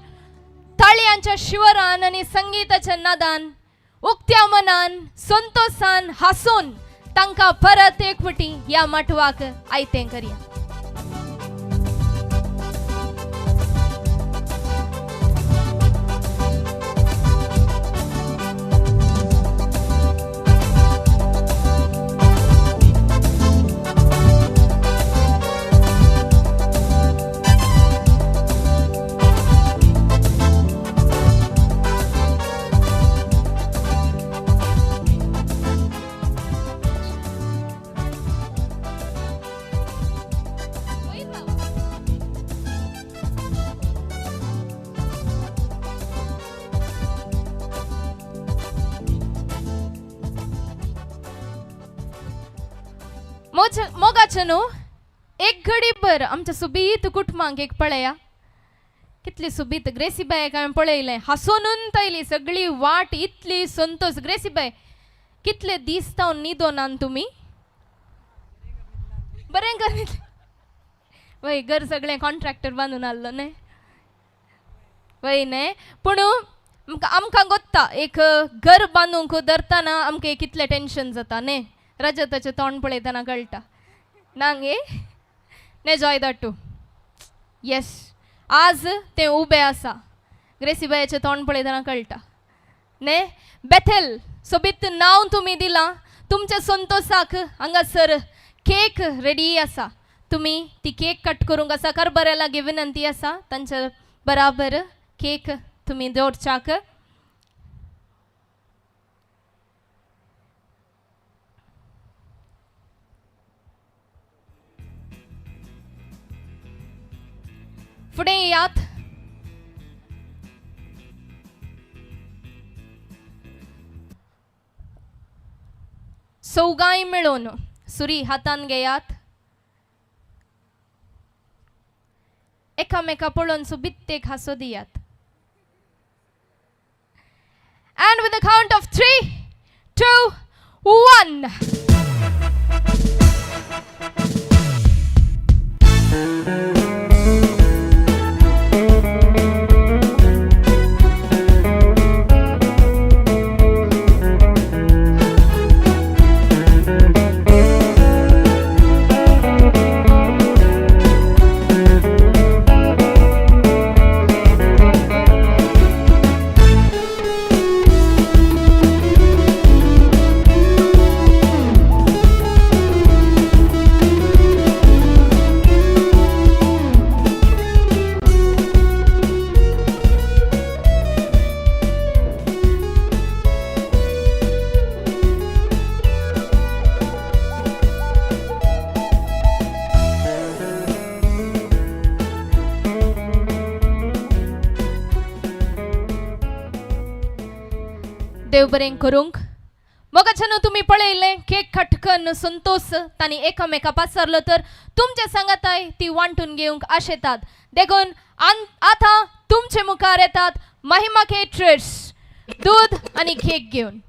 ताळयांच्या शिवरान आनी संगीताच्या नादान उक्त्या मनान संतोसान हासून तांकां परत एक फावटी ह्या माटवाक आयतें करया. मोगाचें न्हू एक घडीभर आमच्या सुबीत कुटुंबांक एक पळया कितली सुबीत ग्रेसीबायक हांवें पळयलें हांसोनून तयली सगळी वाट इतली संतोष. ग्रेसीबाय कितले दीस तावन न्हिदोनान तुमी? बरें कर वय घर सगळें कॉन्ट्रॅक्टर बांदून आहलो न्ही वय न्ही. पूण आमकां गोत्ता एक घर बांदूंक धरतना आमकां कितलें टेंशन जाता न्ही. रजताचें तोंड पळयतना कळटा ना गे ने जॉय दाटू. येस आज तें उबें आसा ग्रेसीबायचें तोंड पळयतना कळटा न्ही. बेथेल सोबीत नांव तुमी दिलां तुमच्या संतोसाक हांगासर केक रेडी आसा. तुमी ती केक कट करूंक आसा कारबाऱ्या लागीं विनंती आसा तांच्या बराबर केक तुमी दवरच्याक. फुडें येयात. सौगांय मेळोवन सुरी हातान घेयात. एकामेका पळोवन सोबीत हांसो दियात. And with the count of 3, 2, 1. देव बरें करूंक. मोगाच्यान तुमी पळयलें केक खटकन संतोष तांणी एकामेका पासारलो तर तुमचे सांगाताय ती वांटून घेवंक आशेतात. देखून आतां तुमचे मुखार येतात महिमा केटरर्स दूद आनी केक घेवन.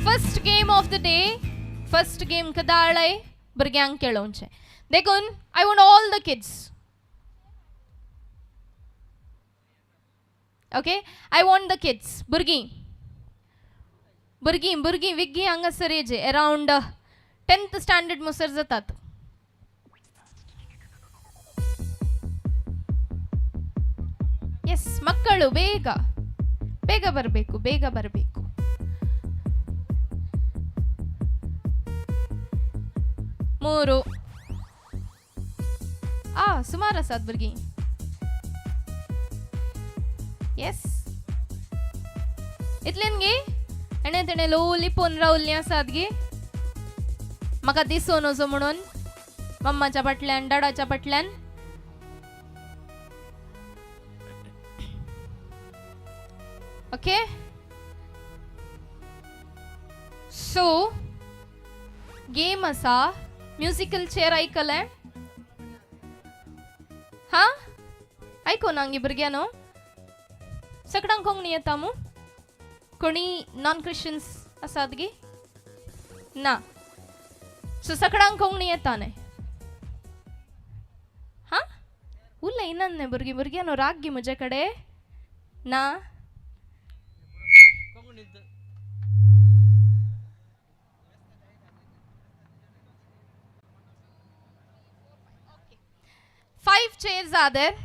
First game of the day, first game कदाळय भुरग्यांक खेळोवचें. देखून I want all the kids. Okay, I want the kids. भुरगीं भुरगीं भुरगीं विग्गीं हांगासर येजे अरावंड 10th standard मुसर जातात. ಎಸ್ ಮಕ್ಕಳು ಬೇಗ ಬೇಗ ಬರಬೇಕು, ಬೇಗ ಬರಬೇಕು. 3 ಸುಮಾರು ಆಸಾದ್ ಭುರ್ಗೀं. ಎಸ್ इतलेन गे एणे तेणें ल्हवू लिपोवन रावल्लीं आसात गे म्हाका दिसून वचो म्हणून मम्माच्या फाटल्यान डाडाच्या फाटल्यान. ओके सो गेम आसा म्युजिकल चेअर. आयकलें? हां आयको ना गे भुरग्यांनो? सगळ्यांक कोंकणी येता मू? कोणी नॉन क्रिश्चन्स आसात गे? ना. सो सगळ्यांक कोंकणी येता न्हय? हां उलयना न्हय भुरगीं? भुरग्यांनो राग गे म्हजे कडेन ना? 5 chairs are there.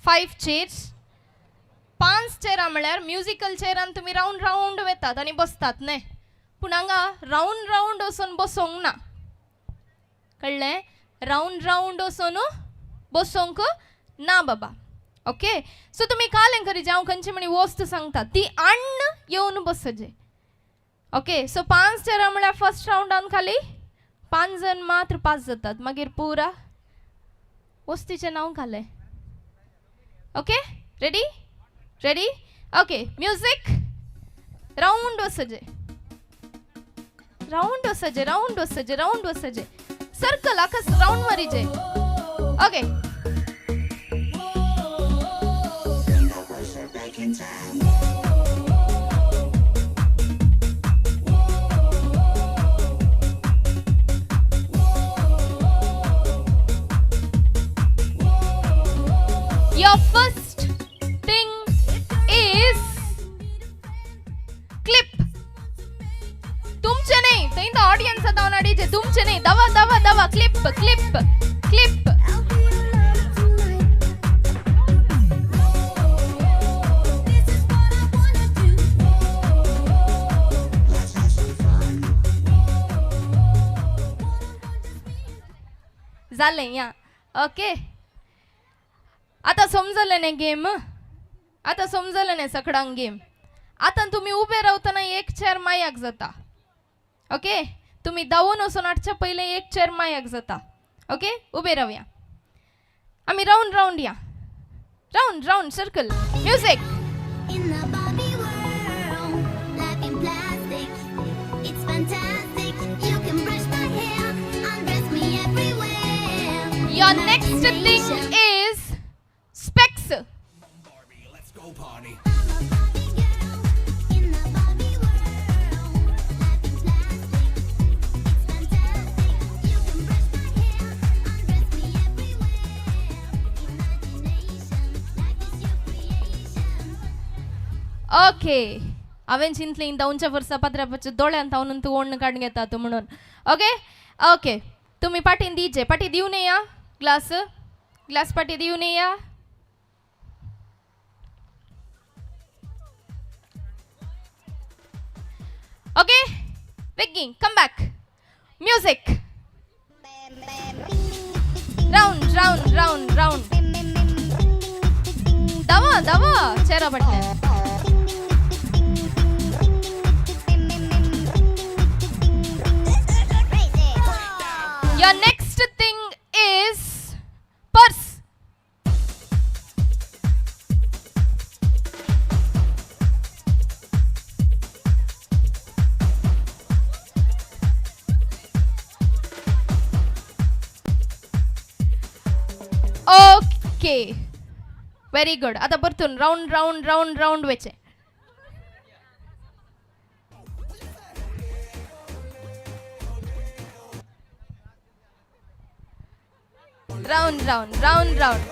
5 chairs. 5 चेअरां म्हळ्यार म्युजिकल चेअरान तुमी रावंड रावंड वेतात आनी बसतात न्हय, पूण हांगा रावंड रावंड वचून बसोंक ना. कळ्ळें? रावंड रावंड वचून बसोंक ना बाबा. ओके सो तुमी कालें करी हांव खंयची म्हणी वस्त सांगता ती अण्ण येवन बसजे. ओके सो 5 चेअरां म्हळ्यार फर्स्ट रावंडान खाली 5 जण मात्र पास जातात, मागीर पुरा वस्तीचें नांव घालें. Okay ready? Ready? Okay music. Round वसजे, round वसजे, round वसजे, round वसजे, circle आखस round मारीजे. Okay Your first thing is clip. तुमचे नाही, ते इन ऑडियन्स आता नाडीचे तुमचे नाही. दवा दवा दवा क्लिप क्लिप क्लिप. झाले या. ओके समजलें न्ही गेम? आतां समजलें न्ही सगळ्यांक गेम? आतां तुमी उबे रावतना एक चेर मायाक जाता. ओके, तुमी धांवून वचून हाडच्या पयलें एक चेर मायाक जाता. ओके, उबे रावया आमी, रावंड रावंड या, round round circle. Music. In the Barbie world, life in plastic, it's fantastic. You can brush my hair, undress me everywhere. Your next thing is specs. Let's go party. I'm a Barbie girl in the Barbie world, life in plastic, it's fantastic. You can brush my hair, undress me everywhere. Imagination, life is your creation. Okay, हांवें चिंतलें धांवच्या वर्सा पात्रापाच्या दोळ्यांत धांवन तूं ओण्ण काडून घेता तूं म्हणून. ओके ओके, तुमी पाटीन दिवचे, पाटी दिवन या, ग्लास ग्लास पाटी दिवन या. ओके, बेगीन come back. Music. Round round round round. धावा धावा चेरा फाटल्यान. Your next thing is purse. Okay, very good. आता परतून राऊंड राऊंड राऊंड राऊंड वचें. Round round round round.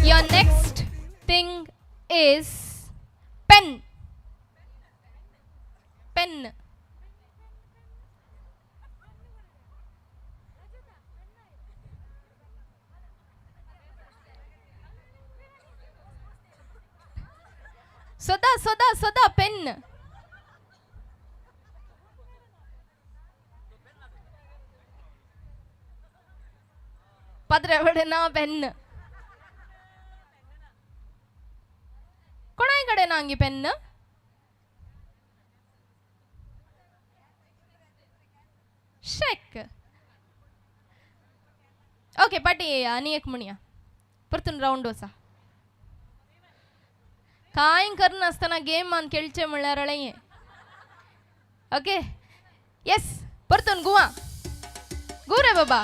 Your next thing is pen. Pen. सोदा सोदा सोदा पेन. पात्र्या कडेन ना पेन? कोणाय कडेन ना गे पेन? शेक. ओके, पाटी येया आनी एक म्हणया, परतून रावंड वचा. कांय करनासतना गेमान खेळचें म्हणल्यार अळें. ओके, येस, परतून गुवा गु रे बाबा.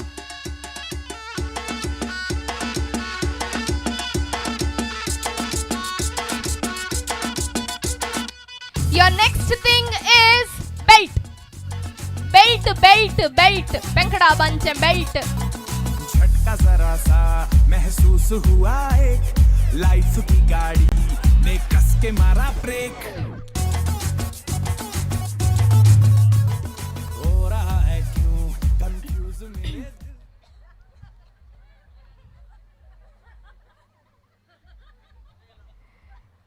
Your next thing is belt. Belt, belt, belt. पेंकडा बांदचें belt. झटका जरा सा महसूस हुआ, एक लाइफ की गाड़ी ने कस के मारा ब्रेक। हो रहा है क्यों कंफ्यूज मेरे दिल।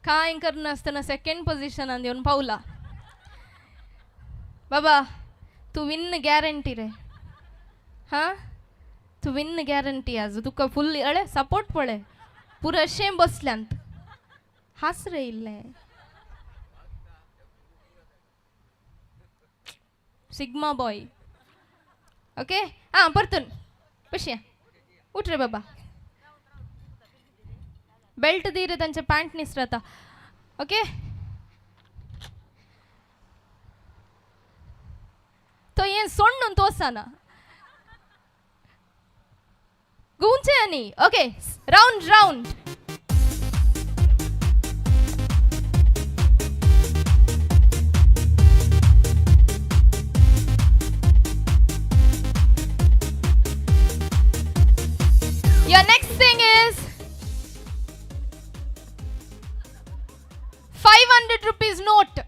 कांय करनासतना सेकंड पोझिशनान येवन पावला. बाबा, तूं विन गॅरंटी रे. हां, तूं विन गॅरंटी आज. तुका फुल अळे सपोर्ट पळय, पुरशें बसल्यांत. हास रे इल्लें. Sigma boy. Okay, आं, परतून पशया. उठ रे बाबा. बेल्ट दी रे, तांचे पॅन्ट निसरता. ओके, तो हें सोडून तो वचना घुंवचें आनी. Okay, round round. Your next thing is 500 rupees note.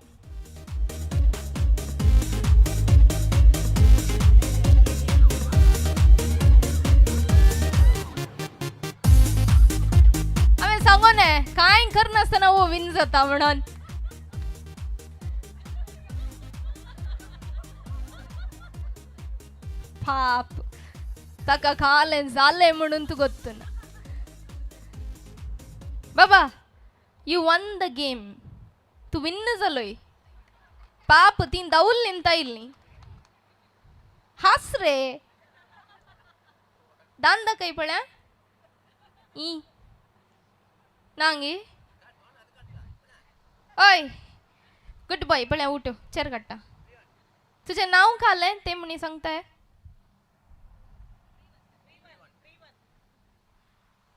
सांगोने कांय करनासतना वो विन जाता म्हणून. पाप ताका खालें जालें म्हणून तूं गोत्तू ना. बाबा you one the game, तूं विन्न जालोय. पाप ती दावूल निंता इल्ली हास रे दान दाखय पळया ई नांगी. हय गुड बॉय पळया उठ चेर काडटा. तुजें नांव खालें तें म्हणी सांगताय.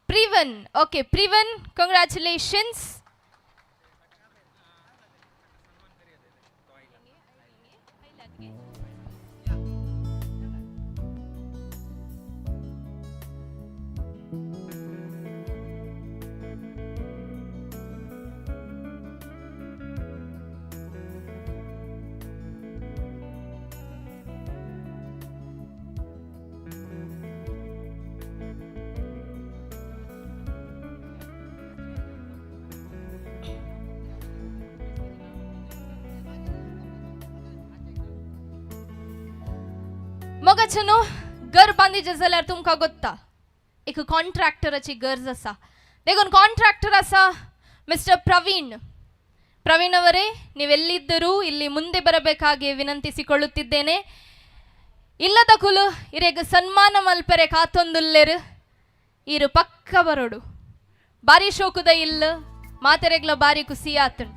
प्रिवन. ओके प्रिवन, कंग्रॅच्युलेशन्स. मोगाचे न्हू घर बांदिचें जाल्यार तुमकां गोत्ता एक कॉन्ट्रॅक्टराची गरज आसा. देखून कॉन्ट्रॅक्टर आसा ಮಿಸ್ಟರ್ ಪ್ರವೀಣ್. ಪ್ರವೀಣ್ ಅವರೇ, ನೀವೆಲ್ಲಿದ್ದರೂ ಇಲ್ಲಿ ಮುಂದೆ ಬರಬೇಕಾಗಿ ವಿನಂತಿಸಿಕೊಳ್ಳುತ್ತಿದ್ದೇನೆ. ಇಲ್ಲದ ಕುಲು ಇರೆಗ್ ಸನ್ಮಾನ ಮಲ್ಪೆರೆ ಕಾತೊಂದುಲ್ಲೆರು, ಇರು ಪಕ್ಕ ಬರೋಡು. ಬಾರಿ ಶೋಕುದ ಇಲ್ಲ ಮಾತೆರೆಗ್ಲ ಬಾರಿ ಖುಷಿ ಆತುಂಡು.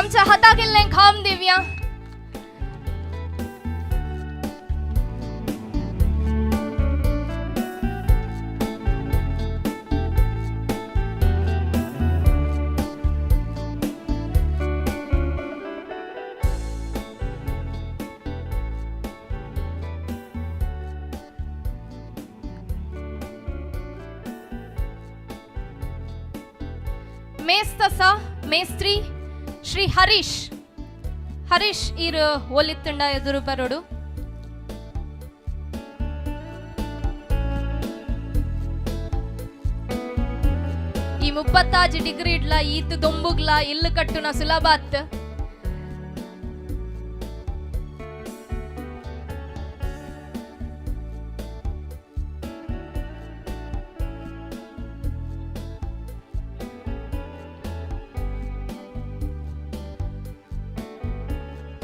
आमच्या हाताक इल्लें खाम दिवया. मेस्त आसा ಮೇಸ್ತ್ರಿ ಶ್ರೀ ಹರೀಶ್. ಹರೀಶ್ ಈರು ಒಲಿತ್ತುಂಡ ಎದುರು ಬರೋಡು. ಈ 35 ಡಿಗ್ರಿ ಇಡ್ಲ ಈತ್ ದೊಂಬುಗ್ಲ ಇಲ್ಲು ಕಟ್ಟುನ ಸುಲಭ ಆತ್.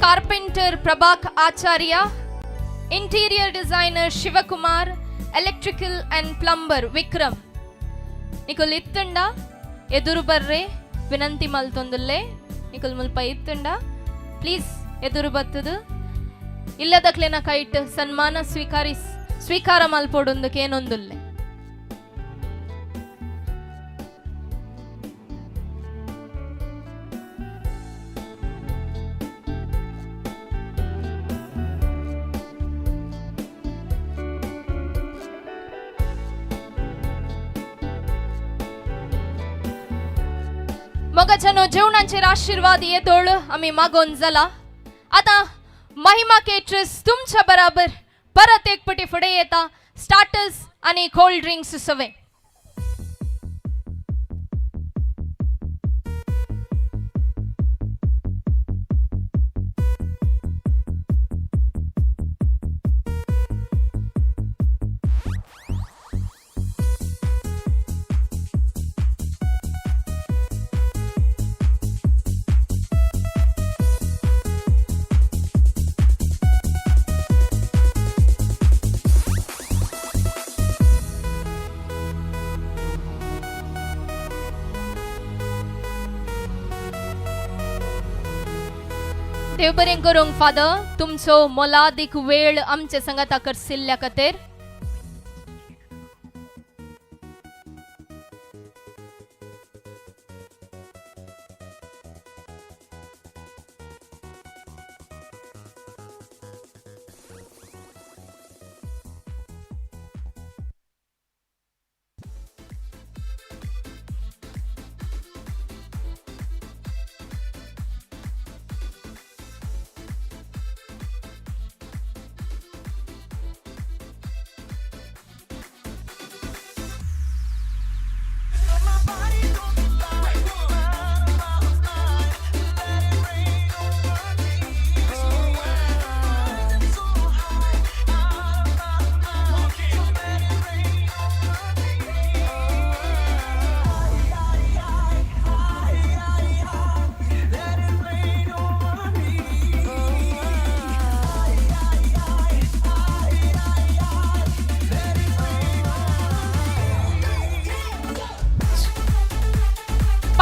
Carpenter Prabhak Acharya, interior designer Shivakumar, electrical and plumber Vikram. ನಿಕುಲ್ ಇತ್ತುಂಡ ಎದುರು ಬರ್ರೆ ವಿನಂತಿ ಮಲ್ತೊಂದುಲ್ಲೆ. ನಿಕುಲ್ ಮುಲ್ಪ ಇತ್ತುಂಡ ಪ್ಲೀಸ್ ಎದುರು ಬತ್ತದು. ಇಲ್ಲದಕ್ಲೆನ ಕೈಟ್ ಸನ್ಮಾನ ಸ್ವೀಕಾರ ಮಲ್ಪೊಡೊಂದಕ್ಕೇನೊಂದುಲ್ಲೆ. मोगाच्यानो जेवणाचेर आशीर्वाद येदोळ आमी मागोन जाला. आतां महिमा केटर्स तुमच्या बराबर परत एक पटी फुडें येता स्टार्टर्स आनी कोल्ड ड्रिंक्स सवे. देव बरें करूंक फादर, तुमचो मोलादीक वेळ आमचे संगाता करसिल्ल्या खातीर.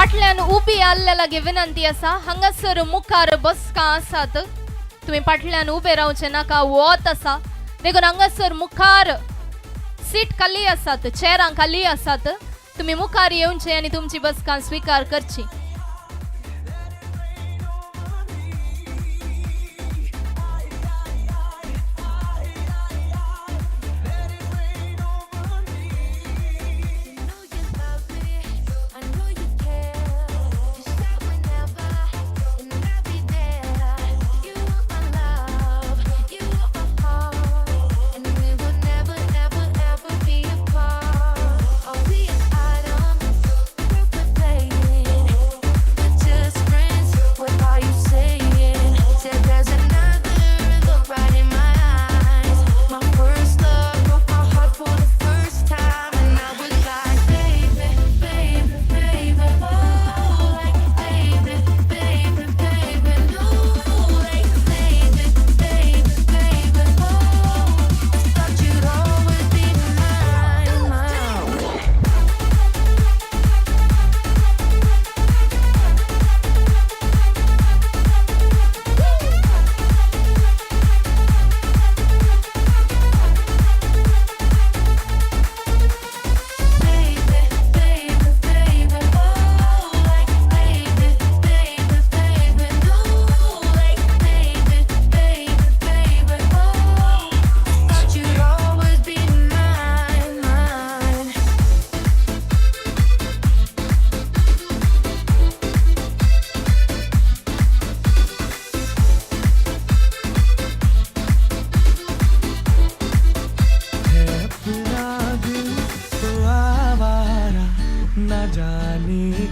फाटल्यान उबी आसल्या लागीं विनंती आसा, हांगासर मुखार बसका आसात, तुमी फाटल्यान उबे रावचे नाका, वत आसा देखून हांगासर मुखार सीट खाली आसात, चेरां खाली आसात, तुमी मुखार येवचे आनी तुमची बसका स्विकार करची.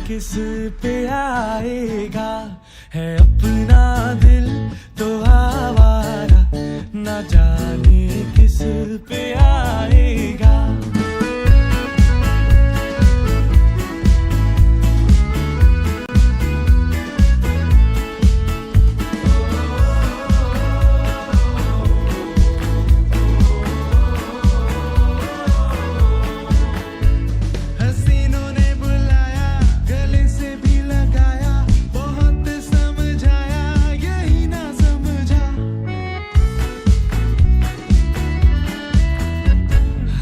किस पे आएगा, है अपना दिल तो आवारा, न जाने किस पे आएगा.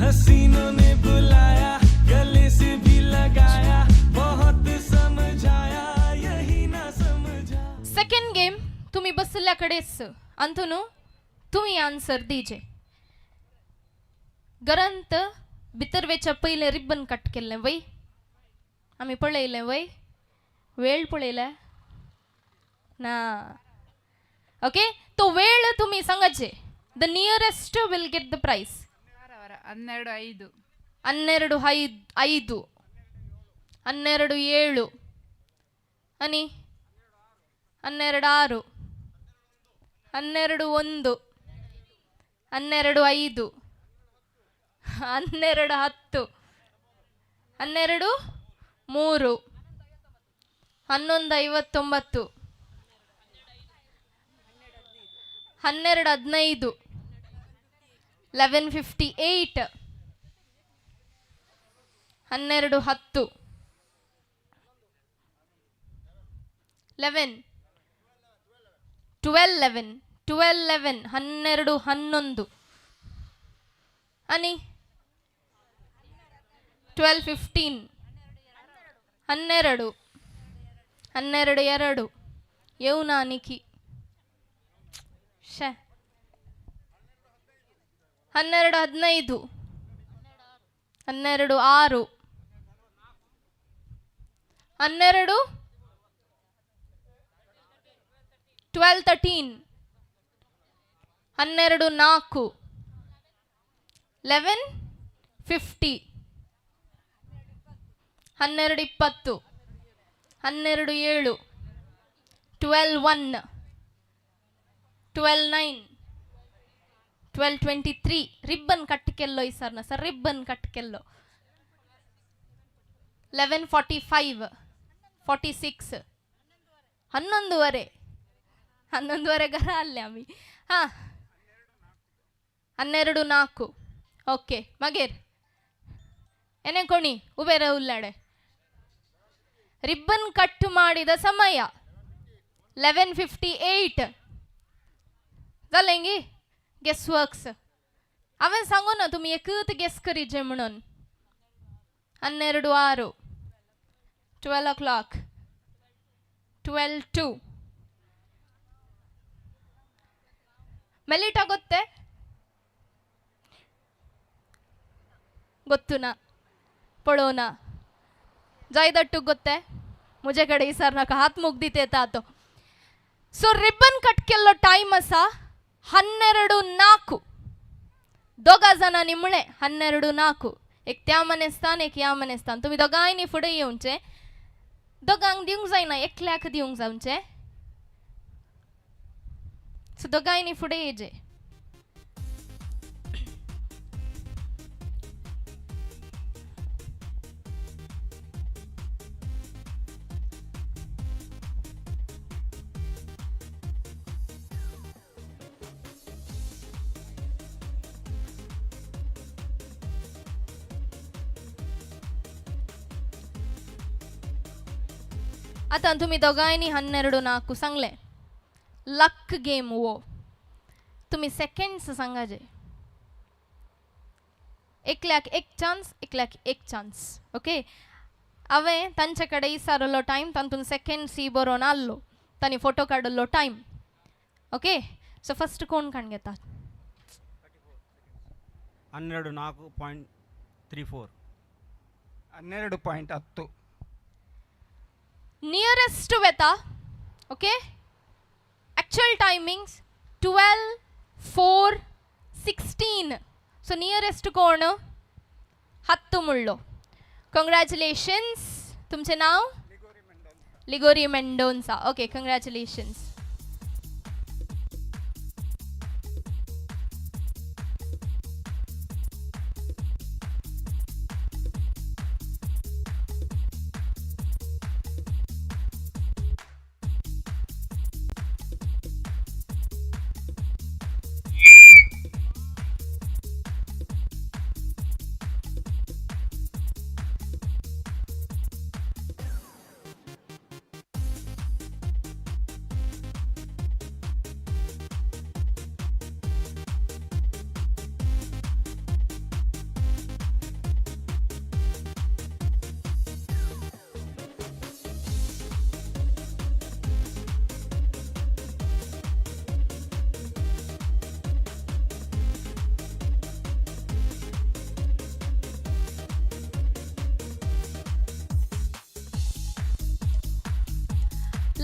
हसीनों ने बुलाया, गले से भी लगाया, बहुत समझाया, यही ना समझा. सेकंड गेम तुम्ही बसल्या कडेच अंतनु तुम्ही आन्सर दिजे. घरांत भितर वेच्या पयलें रिबन कट केल्लें वय, आमी पळयलें वय, वेळ पळयल्या ना? ओके, तो वेळ तुमी सांगाचे. The nearest will get the prize. 12:05. 12:05, 12:07 आनी 12:06, 12:01, 12:05, 12:10, 12:03, 11:59, 12:15, 11:58, 12:10, 11, 12:11, 12:11, 12:11 आनी 12:15, 12, 12:02 येवना आनीकी शे 12:15, 12:06, 12, 12:13, 12:04, 11:50, 12:20, 12:07, 12:01, 12:09, 12:23. Ribbon cut केल्लो sir sir, ribbon cut केल्लो. 11:45, 46, 11:30, 11:30 घरा आसले आमी. हां, 12:04. ओके, मागीर एने कोणी उबे रावल्लाडे. ರಿಬ್ಬನ್ ಕಟ್ ಮಾಡಿದ ಸಮಯ 11:58 जालें गी गेस वर्क्स. हांवें सांगू ना तुमी एकूच गेस करीचे म्हणून. 12:06, 12 o'clock, 12:02. Melita ಗೊತ್ತೇ? ಗೊತ್ತು ನಾ पळोवना जायदट्टू ಗೊತ್ತೆ मुजे कडेन विचार नाका, हात मुगदीत येता तो. सो रिबन कट केल्लो टायम आसा 12:04. दोगा जाणांनी म्हळें 12:04. एक त्या मनेस्तान एक ह्या मनेस्तान. तुमी दोगांयनी फुडें येवचें, दोगांक दिवंक जायना, एकल्याक दिवंक जावचें. सो दोगांयनी फुडें येयचें. आतां तुमी दोगांयनी 12:04 सांगलें. लक गेम वो तुमी सेकंड्स सांगाचे. एकल्याक एक चान्स, एकल्याक एक चान्स. ओके, हांवें तांचे कडेन विचारलो टायम, तातूंत सेकंड्स ही बरोवन आहलो, तांणी फोटो काडिल्लो टायम. ओके, सो फस्ट कोण काण घेता? 12:04.34. 12.10. नियरेस्ट वेता. Okay, actual timings 12:04:16. So nearest कोण? 10 मुळ्ळो. कंग्रॅच्युलेशन्स. तुमचें नांव? Ligori Mendonca. Okay, congratulations.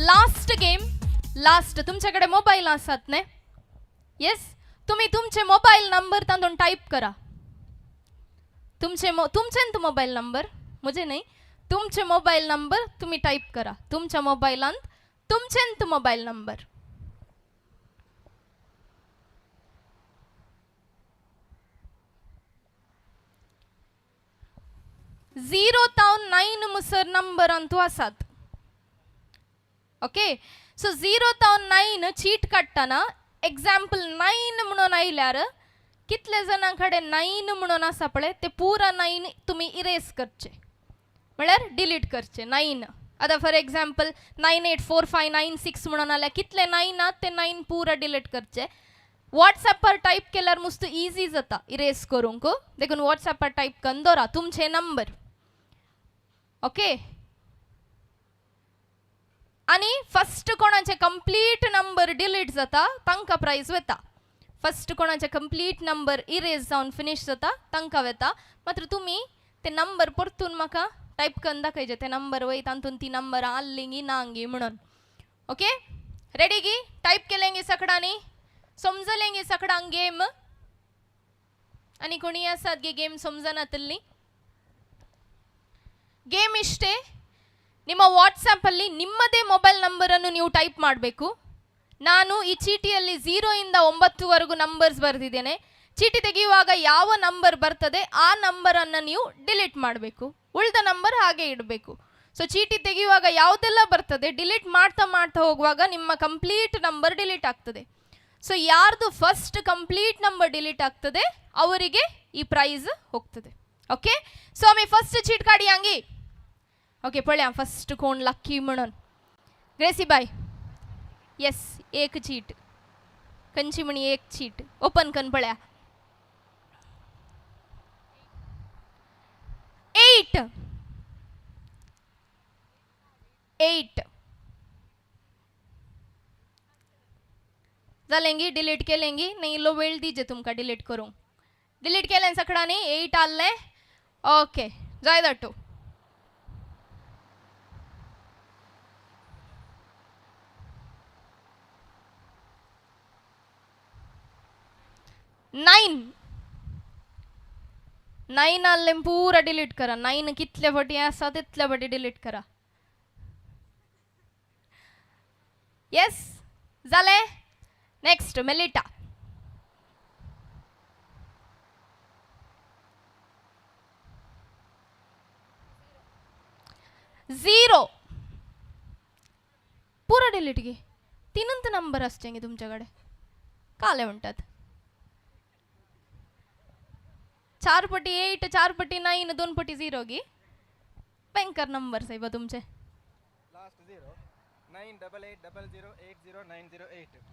Last game, last. तुमच्याकडे मोबाईल आसात न्ही? येस, तुमी तुमचे मोबाईल नंबर तातूंत टायप करा. तुमचे तुमचेंत मोबाईल नंबर, म्हजे न्ही, तुमचे मोबाईल नंबर तुमी टायप करा तुमच्या मोबायलांत, तुमचेंत मोबाईल नंबर. 0 तावन 9 मुसर नंबरांतू आसात. ओके, सो 0 तावन 9 चीट काडटना एग्जाम्पल 9 म्हणून आयल्यार कितले जाणां कडेन 9 म्हणून आसा पळय ते पुरा 9 तुमी इरेज करचे, म्हळ्यार डिलीट करचे 9. आतां फॉर एग्जाम्पल 984596 म्हणून आल्यार कितले 9 आहात ते 9 पुरा डिलीट करचे. वॉट्सॅपार टायप केल्यार मुस्त इजी जाता इरेज करूंक, देखून वॉट्सॅपार टायप करून दवरा तुमचे नंबर. ओके, आनी फस्ट कोणाचे कंप्लीट नंबर डिलीट जाता तांकां प्रायज वता. फस्ट कोणाचे कंप्लीट नंबर इरेज जावन फिनीश जाता तांकां वता. मात्र तुमी ते नंबर परतून म्हाका टायप करून दाखयचे, ते नंबर वय तातूंत ती नंबरां आहली गी ना गी म्हणून. ओके, रेडी गी? टायप केलें गी सगळ्यांनी? समजलें गी सगळ्यांक गेम? आनी कोणी आसात गी गेम समजनातल्ली? ಗೇಮ್ ಇಷ್ಟೇ, ನಿಮ್ಮ ವಾಟ್ಸಪ್ಪಲ್ಲಿ ನಿಮ್ಮದೇ ಮೊಬೈಲ್ ನಂಬರನ್ನು ನೀವು ಟೈಪ್ ಮಾಡಬೇಕು. ನಾನು ಈ ಚೀಟಿಯಲ್ಲಿ 0 ಇಂದ 9ವರೆಗೂ ನಂಬರ್ಸ್ ಬರೆದಿದ್ದೇನೆ. ಚೀಟಿ ತೆಗೆಯುವಾಗ ಯಾವ ನಂಬರ್ ಬರ್ತದೆ ಆ ನಂಬರನ್ನು ನೀವು ಡಿಲೀಟ್ ಮಾಡಬೇಕು, ಉಳಿದ ನಂಬರ್ ಹಾಗೆ ಇಡಬೇಕು. ಸೊ ಚೀಟಿ ತೆಗೆಯುವಾಗ ಯಾವುದೆಲ್ಲ ಬರ್ತದೆ ಡಿಲೀಟ್ ಮಾಡ್ತಾ ಮಾಡ್ತಾ ಹೋಗುವಾಗ ನಿಮ್ಮ ಕಂಪ್ಲೀಟ್ ನಂಬರ್ ಡಿಲೀಟ್ ಆಗ್ತದೆ. ಸೊ ಯಾರ್ದು ಫಸ್ಟ್ ಕಂಪ್ಲೀಟ್ ನಂಬರ್ ಡಿಲೀಟ್ ಆಗ್ತದೆ ಅವರಿಗೆ ಈ ಪ್ರೈಸ್ ಹೋಗ್ತದೆ. ಓಕೆ, ಸೊ ಆಮಿ ಫಸ್ಟ್ ಚೀಟ್ ಕಾಡಿ ಹಂಗಿ. ओके, पळया फस्ट कोण लक्की म्हणून. ग्रेसी बाय, येस, एक चीट खंयची म्हणी, एक चीट ओपन करून पळया. 8 8 जालेंगी, डिलीट केलेंगी नाही? इल्लो वेळ दीजे तुमकां डिलीट करूंक. डिलीट केलें सगळ्यांनी? 8 आसलें. ओके, जाय दाटू. 9 9 आसलें, पुरा डिलीट करा. 9 कितले फावटी आसा तितले फावटी डिलीट करा. येस, जालें. Next Melitta. 0 पुरा डिलीट गे. तीनच नंबर असचे गे तुमच्याकडे, काले म्हणतात. 4 पटी 8, 4 पटी 9, 2 पटी 0 गी. भयंकर नंबर साहेब तुमचे. Last 0 9 8 8 0 0 8 0 9 0 8.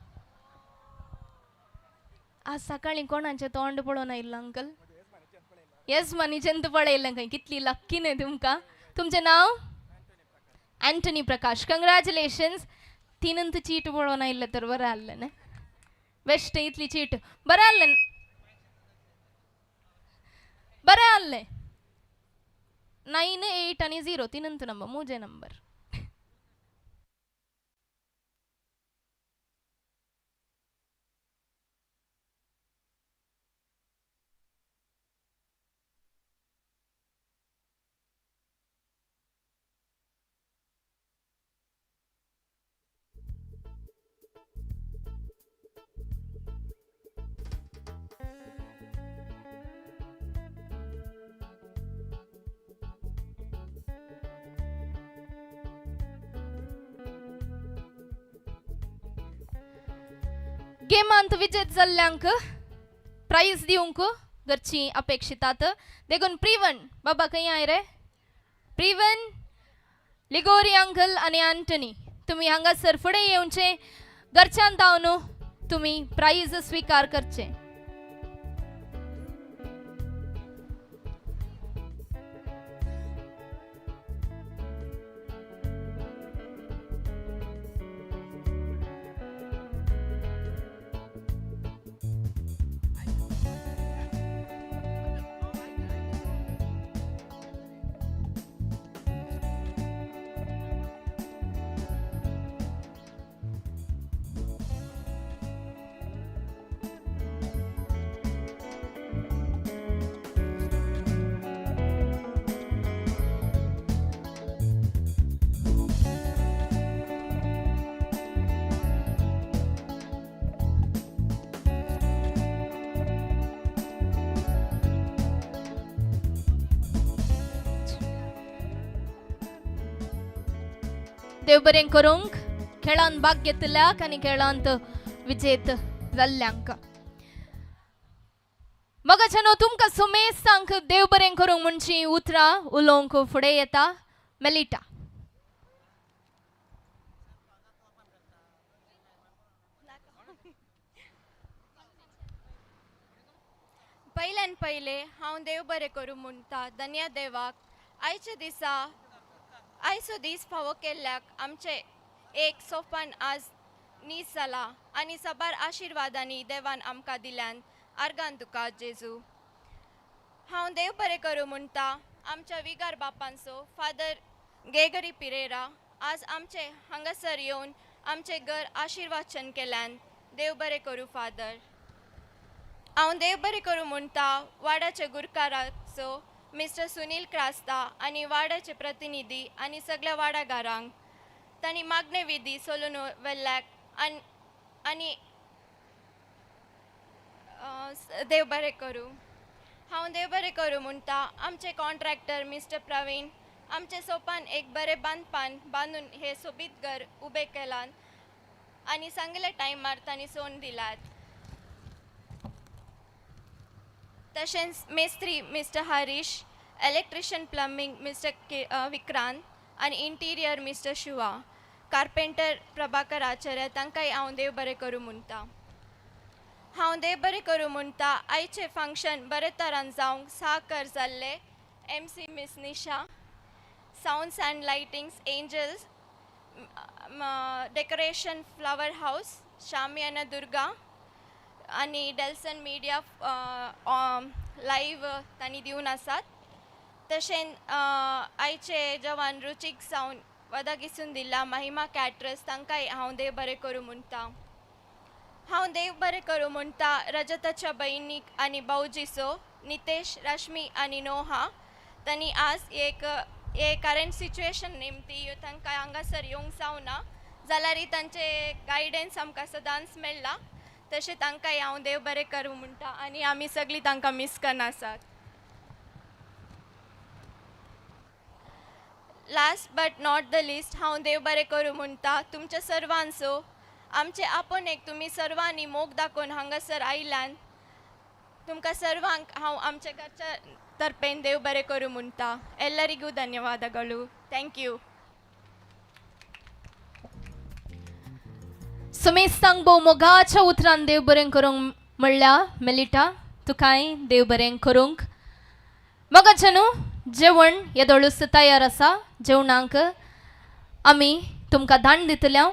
आज सकाळी कोणाचें तोंड पळोवन आयिल्लो अंकल? येस मनीचें पळयलें खंय. कितली लक्की न्हय तुमकां. तुमचें नांव? अँटनी प्रकाश. कंग्रॅच्युलेशन्स. तीनंत चीट पळोवन आयिल्लें तर बरें आहलें न्हय? बेश्टें इतली चीट बरें आहलें, बरें आहलें. 9 8 आनी 0 तीनंत नंबर मुजे नंबर. गेमांत विजेत जाल्ल्यांक प्रायज दिवंक घरची अपेक्षितात. देखून प्रिवन बाबा खंय I रे? प्रिवन, लिगोरी अंकल आनी अँटनी, तुमी हांगासर फुडें येवचे. घरच्यान धांवन तुमी प्रायज स्विकार करचे. देव बरें करूंक खेळांत भाग घेतल्याक आनी खेळांत विजेत जाल्ल्यांक. मगाच्यानो तुमकां सुमेस्तांक देव बरें करूंक म्हणची उतरां उलोवंक फुडें येता मेलिटा. पयल्यान पयले हांव देव बरें करूं म्हणटा धन्या देवाक. आयच्या दिसा आयचो दीस फावो केल्ल्याक आमचें एक सोपान आज नीस जाला आनी साबार आशिर्वादांनी देवान आमकां दिल्यान. आर्गान तुका जेजू. हांव देव बरें करूं म्हणटा आमच्या विगार बापांचो फादर गेगरी पिरेरा आज आमचे हांगासर येवन आमचें घर आशिर्वाचन केल्यान. देव बरें करूं फादर. हांव देव बरें करूं म्हणटा वाडाच्या गुरकाराचो मिस्टर सुनील क्रास्ता आनी वाडाचे प्रतिनिधी आनी सगळ्या वाडागारांक तांणी मागणे विधी सोलून वेल्ल्याक आनी देव बरें करूं. हांव देव बरें करूं म्हणटा आमचे कॉन्ट्रॅक्टर मिस्टर प्रवीण आमचे सोपान एक बरें बांदपान बांदून हे सोबीत घर उबें केलां आनी सांगले टायमार तांणी सोन दिलात. तशेंच Mestri mister Harish, electrician plumbing mister Vikrant आनी interior mister Shiva, carpenter Prabhakar Acharya तांकांय हांव देव बरें करूं म्हणटा. हांव देव बरें करूं म्हणटा आयचें फंक्शन बरे तरान जावंक साहकार जाल्ले MC miss Nisha, sounds and lightings Angels, decoration flower house Shamiana Durga आनी डेल्सन मिडिया लायव्ह तांणी दिवन आसात. तशेंच आयचे जेवण रुचीक जावन वदाक घिसून दिला महिमा कॅटरर्स तांकांय हांव देव बरें करूं म्हणटा. हांव देव बरें करूं म्हणटा रजताच्या भयणीक आनी भावजीसो नितेश, रश्मी आनी नोहा तांणी आज एक हे करंट सिच्युएशन निमती तांकां हांगासर येवंक जावना जाल्यारय तांचे गायडन्स आमकां सदांच मेळ्ळा. तशें तांकांय हांव देव बरें करूं म्हणटा आनी आमी सगळीं तांकां मीस करना आसात. Last but not the least हांव देव बरें करूं म्हणटा तुमच्या सर्वांचो आमचे आपोवन एक तुमी सर्वांनी मोग दाखोवन हांगासर आयल्यान तुमकां सर्वांक हांव आमच्या घरच्या तर्फेन देव बरें करूं म्हणटा. ಎಲ್ಲರಿಗೂ ಧನ್ಯವಾದಗಳು. Thank you. सुमेस्तांक भोव मोगाच्या उतरान देव बरें करूंक म्हणल्या मेलिटा तुकाय देव बरें करूंक. मोगाचे न्हू जेवण येदोळूच तयार आसा. जेवणाक आमी तुमकां दाण दितले.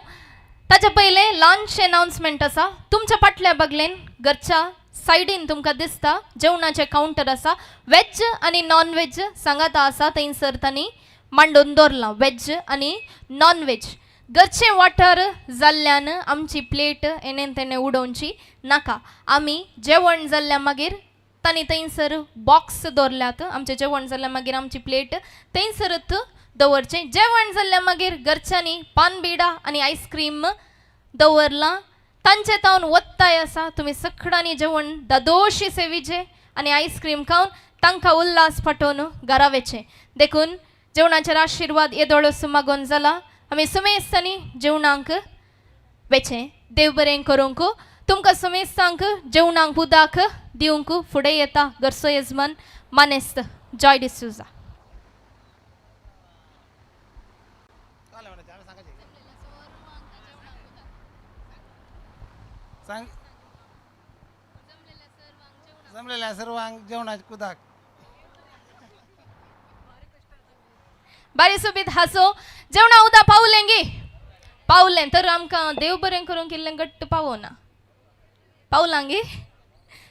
ताच्या पयलें ल्हानशें अनावन्समेंट आसा. तुमच्या फाटल्या बगलेन घरच्या सायडीन तुमकां दिसता जेवणाचें कावंटर आसा. वेज आनी नॉन वेज सांगाता आसा. थंयसर तांणी मांडून दवरलां वेज आनी नॉन वेज. घरचें वाठार जाल्ल्यान आमची प्लेट हेणेन तेणें उडोवची नाका. आमी जेवण जाल्ल्या मागीर तांणी थंयसर बॉक्स दवरल्यात. आमचें जेवण जाल्ल्या मागीर आमची प्लेट थंयसरच दवरचें. जेवण जाल्ल्या मागीर घरच्यांनी पान बिडा आनी आयस्क्रीम दवरलां. तांचे तावन वत्ताय आसा. तुमी सगळ्यांनी जेवण दादोशी सेविचें आनी आयस्क्रीम खावन तांकां उल्हास पाठोवन घरा वचचें. देखून जेवणाचेर आशिर्वाद येदोळो मागोवन जाला. आमी सुमेस्तांनी जेवणाक वेचें. देव बरें करूंक तुमकां सुमेस्तांक जेवणाक उदक दिवंक फुडें येता घरचो येजमान मानेस्त जॉय डिसूजा. सांग जमलेल्या सर्वांक जेवणाक कुदाक बारी सोबीत हासो जेवणा उदा पावलें गे पावलें तर आमकां देव बरें करूंक इल्लें घट्ट पावना पावलां गे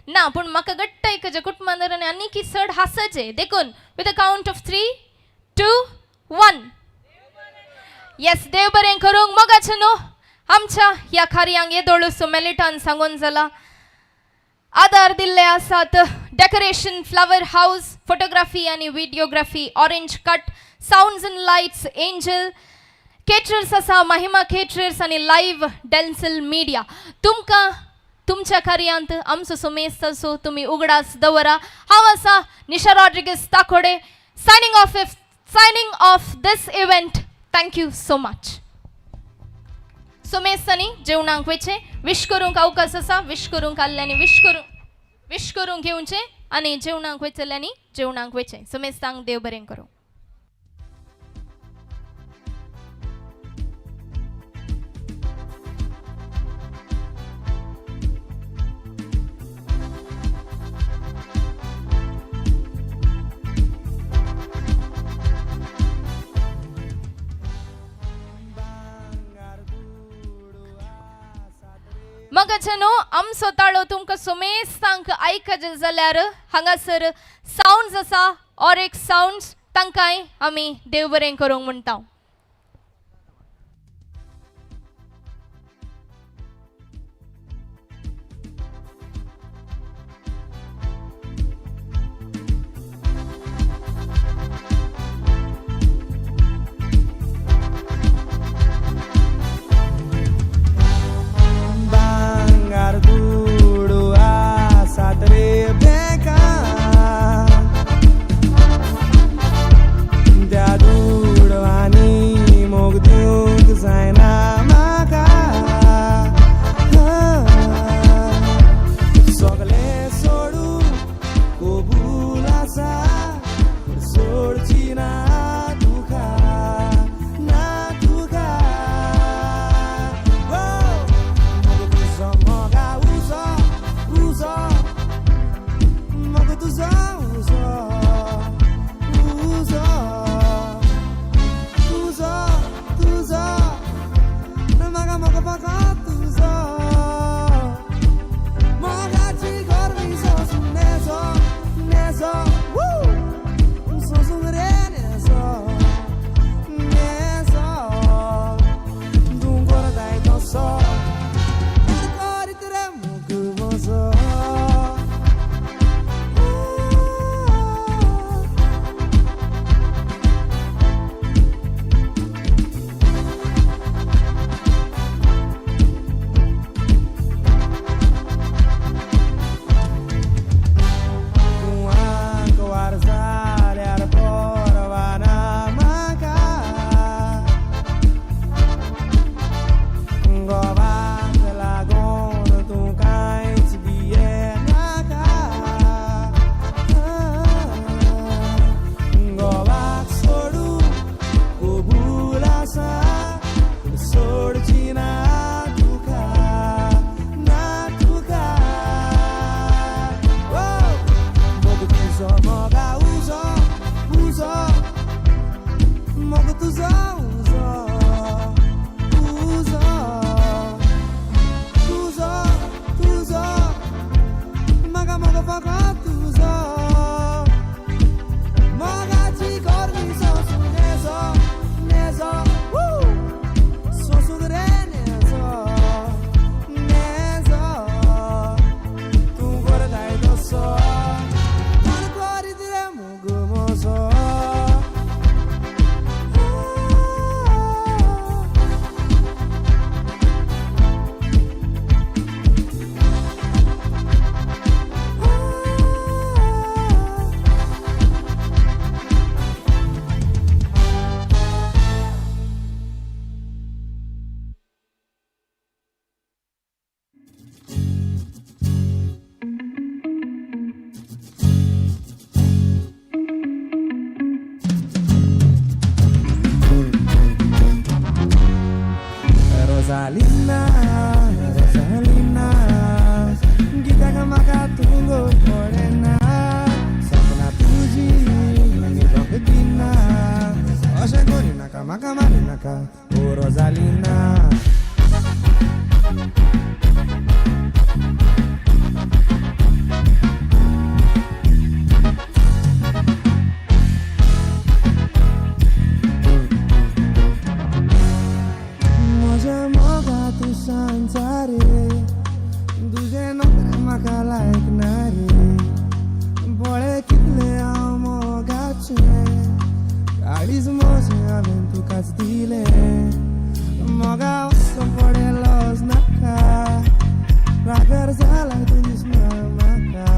ना पूण म्हाका घट्ट आयकचें कुटुंबान आनी आनीक चड हांसचें. देखून with a count of 3 2 1 yes देव बरें करूंक मोगाचें न्हू आमच्या ह्या कार्यांक येदोळूस मेलिटान सांगून जाला. आदार दिल्ले आसात डेकोरेशन फ्लावर हावस, फोटोग्राफी आनी videography, orange cut, sounds and lights, Angel caterers आसा, महिमा केटरर्स आनी लायव्ह डेन्सिल मिडिया. तुमकां तुमच्या कार्यांत आमचो सुमेस्त असो तुमी उगडास दवरा. हांव आसा Nisha Rodrigues Takode signing off this event. Thank you so much. सुमेस्तांनी जेवणाक वयचें विश करूंक अवकाश आसा. विश करूंक आसल्यांनी विश करूंक घेवचें आनी जेवणाक वयतल्यांनी जेवणाक वयचें. सुमेस्तांक देव बरें करूं. मगाचे न्हू आमचो ताळो तुमकां सुमेस्तांक आयकचें जाल्यार हांगासर सावंड्स आसा और एक सावंड्स तांकांय आमी देव बरें करूंक म्हणटा. भांगार दुडू आसात रे बँकात त्या दुडवांनी आसा सोडची ना तुका ना तुका मोग तुजो मोगा उजो उजो मोग तुजो उजो उजो तुजो तुजो म्हाका मोग फकत तुजो मोगाची गरमी सोसूं नेजो नेजो सोसूंक रे नेजो नेजो तूं करताय तसो मन करीत रे मोग म्हजो. Rosalina, Rosalina, कित्याक म्हाका तूं गो पळयना सपनां तुजी न्हिदोंक दिना अशें करिनाका म्हाका मारिनाका ओ रोजालिना. म्हज्या मोगा तूं सांचा रे तुजें नोकरें म्हाका लायक ना रे पळय कितलें हांव मोगाचें काळीज म्हजें हांवें तुकाच दिलें मोगा वचों पडे लज नाका रागार जाला तूं दिसना म्हाका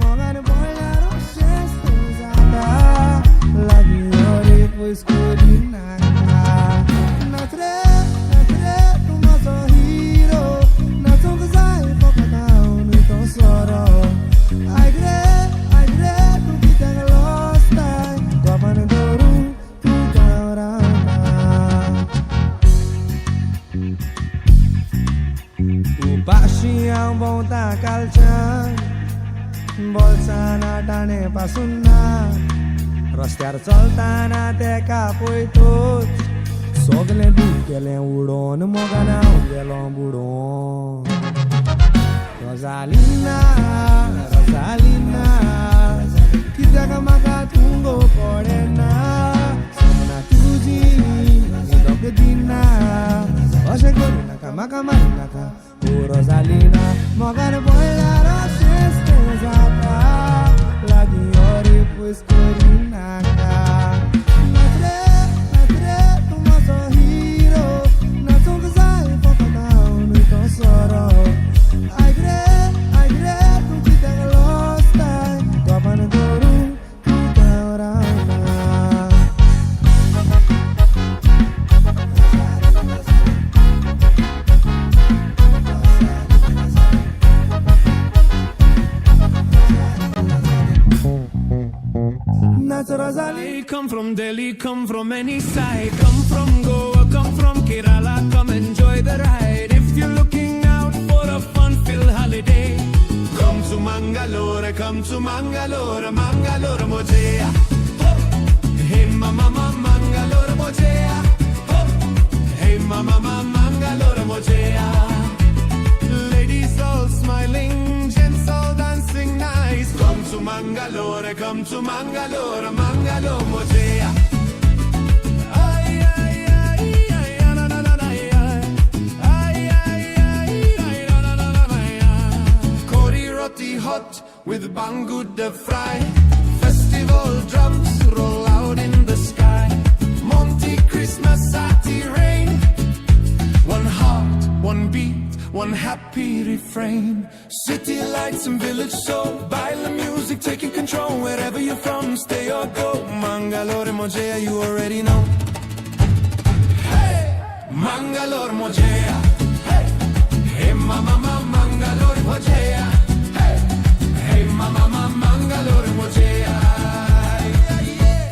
मोगान पडल्यार अशेंच तें जाता लागीं यो रे पयस करिनाका नाच रे नाच रे तूं म्हजो हिरो नाचूंक जाय फकत हांव न्हय तो सोरो आयक रे तूं कित्याक लजताय गोपान धरून तुका हांव रावता. उपाशी हांव भोंवता कालच्यान बोल्साना टाणे पासून ना रस्त्यार चलतना तेका पळयतूच सगलें दूख गेलें उडोवन मोगान हांव गेलो बुडोवन. रोजालिना रोजालिना कित्याक म्हाका तूं गो पळयना सपनां तुजी न्हिदोंक दिना अशें करिनाका म्हाका मारिनाका ओ रोजालिना मोगान पडल्यार अशेंच तें जाता लागीं यो रे पयस करिनाका नाच रे तूं म्हजो हिरो नाचूंक जाय फकत हांव न्हय तो सोरो आयक रे तूं कित्याक लजताय गोपान धरून तुका हांव रावता. Naच Rosalie. Come from Delhi, come from any side, come from Goa, come from Kerala, come enjoy the ride. If you're looking out for a fun-filled holiday, come to Mangalore, come to Mangalore, Mangalore Mojea. Hey mama, mama, Mangalore Mojea. Hey mama, mama, Mangalore Mojea. Ladies all smiling, gents all dancing nice. Come to Mangalore, come to Mangalore, Mangalore Mojea. Ay, ay, ay, ay, na, na, na, na, ay. Ay, ay, ay, ay, na, na, na, na, na, ay. Kori roti hot with banguda fry. Festival drums roll out in the sky. Monty Christmas Sati rain. One heart, one beat, one happy refrain. City lights and village soul, baila music taking control. Wherever you're from, stay or go. Mangalore Mojea, you already know. Hey, Mangalore Mojea. Hey, hey, mama, mama, Mangalore Mojea. Hey, hey, mama, mama, Mangalore Mojea. Yeah, yeah.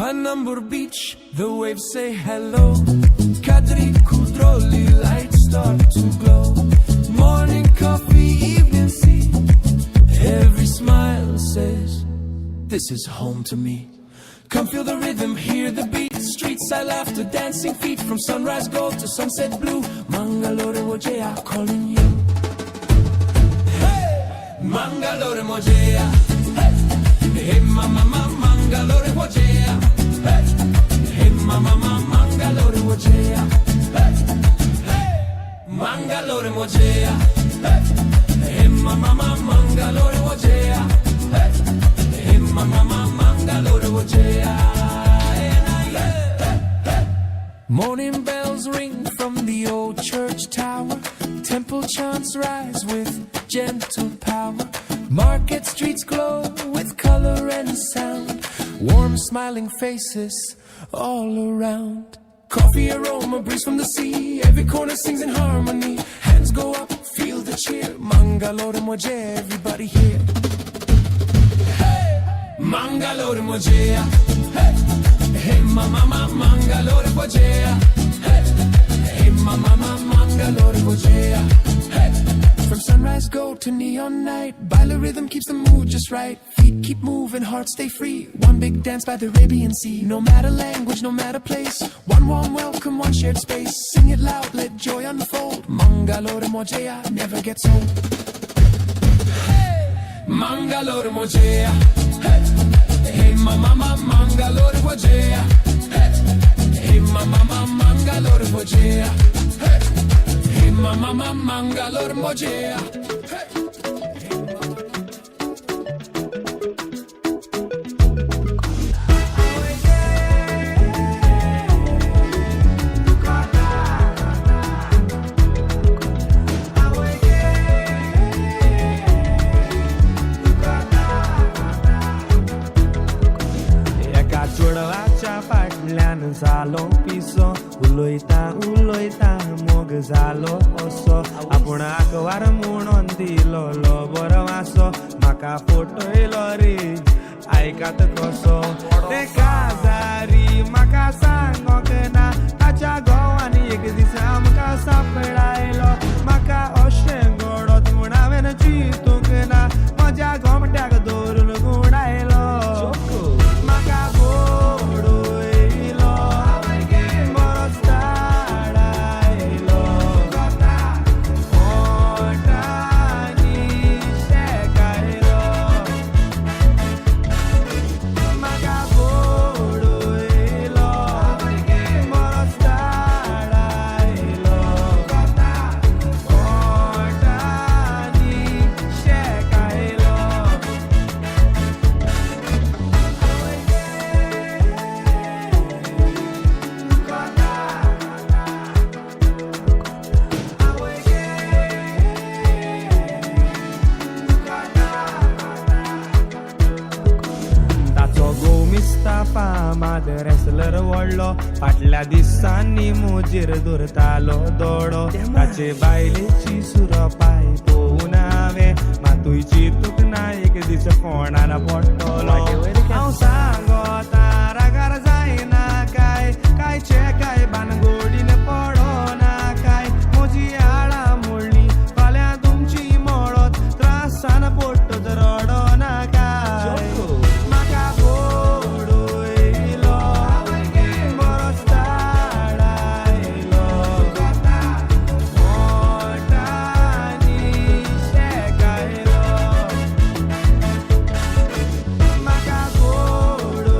Panambur Beach, the waves say hello. Kadri Kudroli, lights start to glow. Morning coffee, evening sea. Every smile says, this is home to me. Come feel the rhythm, hear the beat. Street side laughter, dancing feet. From sunrise gold to sunset blue. Mangalore Mojea calling you. Hey! Mangalore Mojea. Hey! Hey, mama, mama, Mangalore Mojea. Hey! Hey, mama, mama, Mangalore Mojea. Hey! Hey! Mangalore Mojea. Hey! Hey, mama, mama, Mangalore Mojea. Hey! Hey, mama, mama, Mangalore Mojea. Morning bells ring from the old church tower. Temple chants rise with gentle power. Market streets glow with color and sound. Warm smiling faces all around. Coffee aroma breeze from the sea. Every corner sings in harmony. Hands go up, feel the cheer. Mangalore Moje, everybody here. Mangalore Mojea. Hey, hey, mama, mama, Mangalore Mojea. Hey, hey, mama, mama, Mangalore Mojea. Hey, from sunrise gold to neon night, baila rhythm keeps the mood just right. Feet keep moving, hearts stay free. One big dance by the Arabian Sea. No matter language, no matter place. One warm welcome, one shared space. Sing it loud, let joy unfold. Mangalore Mojea never gets old. Mangalore Mojea. Hey, hey, mama, mama, Mangalore Mojea. Hey, hey, mama, mama, Mangalore Mojea. Hey, hey, mama, mama, Mangalore Mojea. Hey. एका चेडवाच्या फाटल्यान जालो पिसो, उलयता उलयता मोग जालो असो, आपूण आकवार म्हणून दिलो बरो वासो, म्हाका फटयलो रे आयकात कसो, ते काजारी म्हाका सांगोंक ना, ताच्या घोवान एक दीस आमकां सापडायलो, म्हाका अशें घडत म्हूण हांवें चिंतूंक ना, म्हज्या गोमट्याक दवरून गुणायलो, म्हाका बोडयलो, बरोच ताडायलो, ओंठांनी शेकायलो, म्हाका बोडयलो, बरोच ताडायलो, ओंठांनी शेकायलो. ताचो घोव मिस्ताफा मात रेसलर व्हडलो, फाटल्या दिसांनी म्हजेर दवरतालो दोडो, ताचे बायलेची सुरपाय पळोवन हांवें मातूय चिंतूंक ना एक दीस कोणान पडटलो, हांव सांगोता रागार जायना काय, कायचे काय बानगोडीन पडोना काय, म्हजी आळां मोडली फाल्यां तुमची मोडत, त्रासान पडटच रडोना काय, म्हाका बोडयलो, बरोच ताडायलो, ओंठांनी शेकायलो, म्हाका बोडयलो,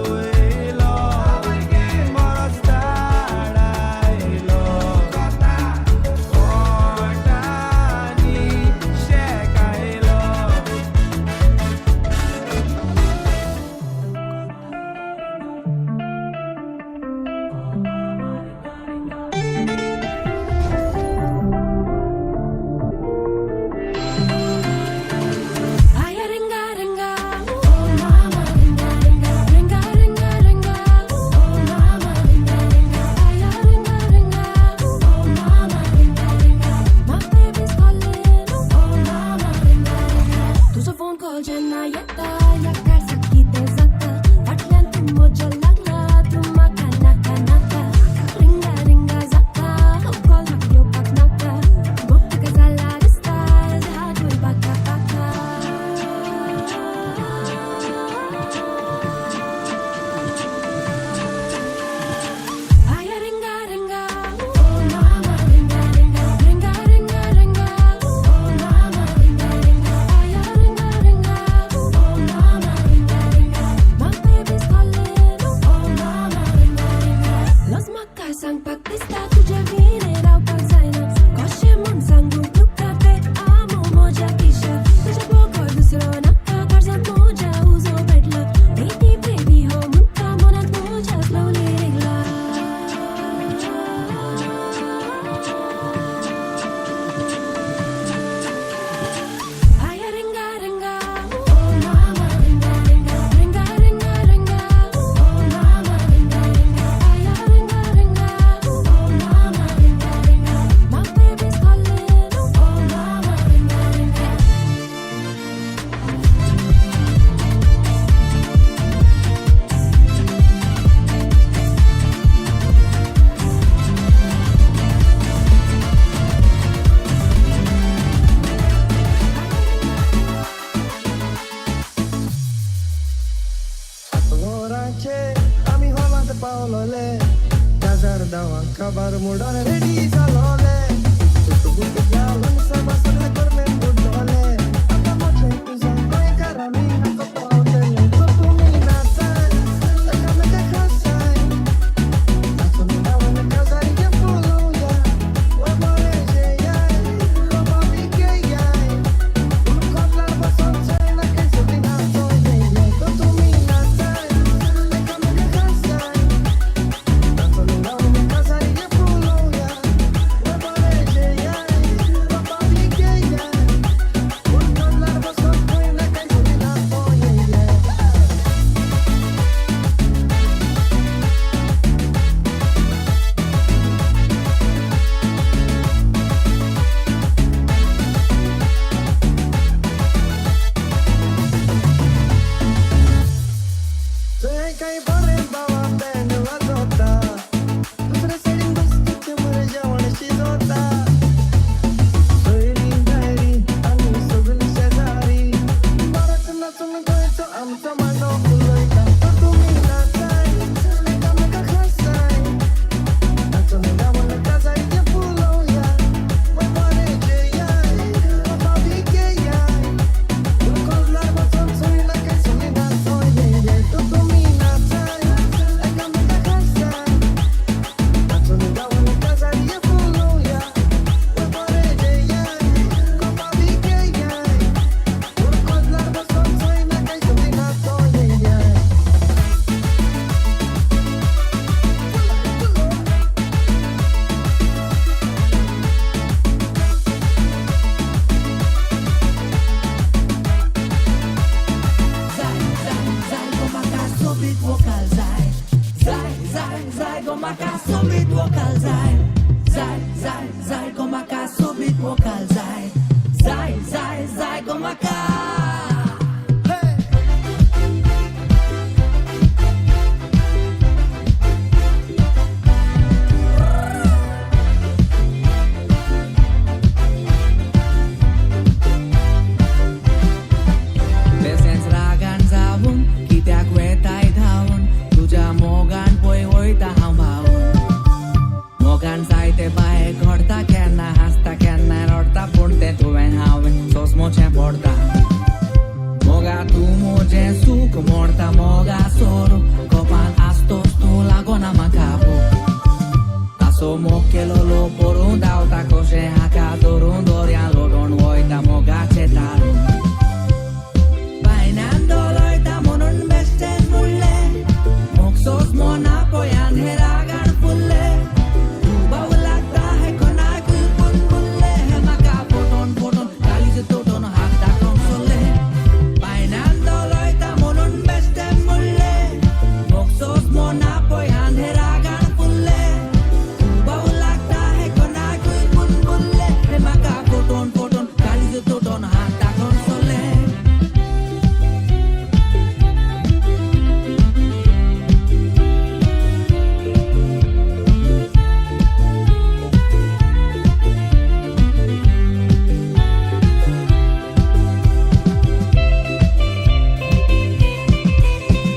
पावलोले काजार दावांक खबर मोडोन रेडी जालोले सुट बूट घालून समा सगळें करमेन बुडलोले आतां मोठें तुझ्या गोंयकारा मी हाका पावतले सो तुमी नाचाय एकामेका खासाय नाचून गावन काजारी फुलोवया व बरें जेयाय व भाभी घेयाय पूण कोल्हार बसोन चोयना काय सगळीं नाचोन येयाय सो तुमी नाचाय एकामेका खासाय नाचून गावन काजारी फुलोवया व बरें जेयाय व भाभी घेयाय पूण कोल्हार बसोन चोयना काय सगळीं नाचोन येयाय. थंय काय बरें बाबा बँड वाजोता दुसरे सायडीन बसतूच मरे जेवण शिजोता सोयरीं दायरीं आनी सगळीं शेजारी बरोच नाचून गोंयचो आमचो मांडो फुलयता तर तुमी नाचाय एकामेका खासाय नाचून गावन काजारी फुलोवया बरें जेयाय भाभी घेयाय पूण कोल्हार वचोन चोयना काय सगळीं नाचोन येयाय तर तुमी नाचाय एकामेका खासाय नाचून गावन काजारी फुलोवया बरें जेयाय भाभी घेयाय पूण कोल्हार वचोन चोयना काय सगळीं नाचोन येयाय. Zai, zai, zai, gomaka sobit vokal zai. Zai, zai, zai, gomaka sobit vokal zai. Zai, zai, zai, gomaka sobit vokal zai. Zai, zai, zai, gomaka. बेसेंच रागान जावन कित्याक वेताय धांवन तुज्या मोगान पळय वयता हांव भावन मोगान जायते बाये घडता केन्ना हांसता केन्ना रडटा पूण तें तुवें हांवें सोंसमोचें पडटा मोगा तूं म्हजें सूख मोडटा मोगा सोरू कोपान आसतोच तूं लागोना म्हाका भूक तासो मोग केलोलो पोरून धांवता कशें हाका धरून दर्या लोटून वयता मोगाचें तारून बायनान डोलयता म्हणून बेश्टेंच म्हणलें मोग सोंसमो ना पळयान हे रागान फुल्लें तूं बावू लागता हे कोणाकूय पूण बुल्लें हे म्हाका फटोवन फटोवन काळीज तुटोवन हात दाखोवंक सोडलें बायनान डोलयता म्हणून बेश्टें म्हणलें मोग सोंसमो ना पळयान हे रागान फुल्लें तूं बावू लागता हे कोणाकूय पूण बुल्लें हे म्हाका फटोवन फटोवन काळीज तुटोवन हात दाखोवंक सोडलें.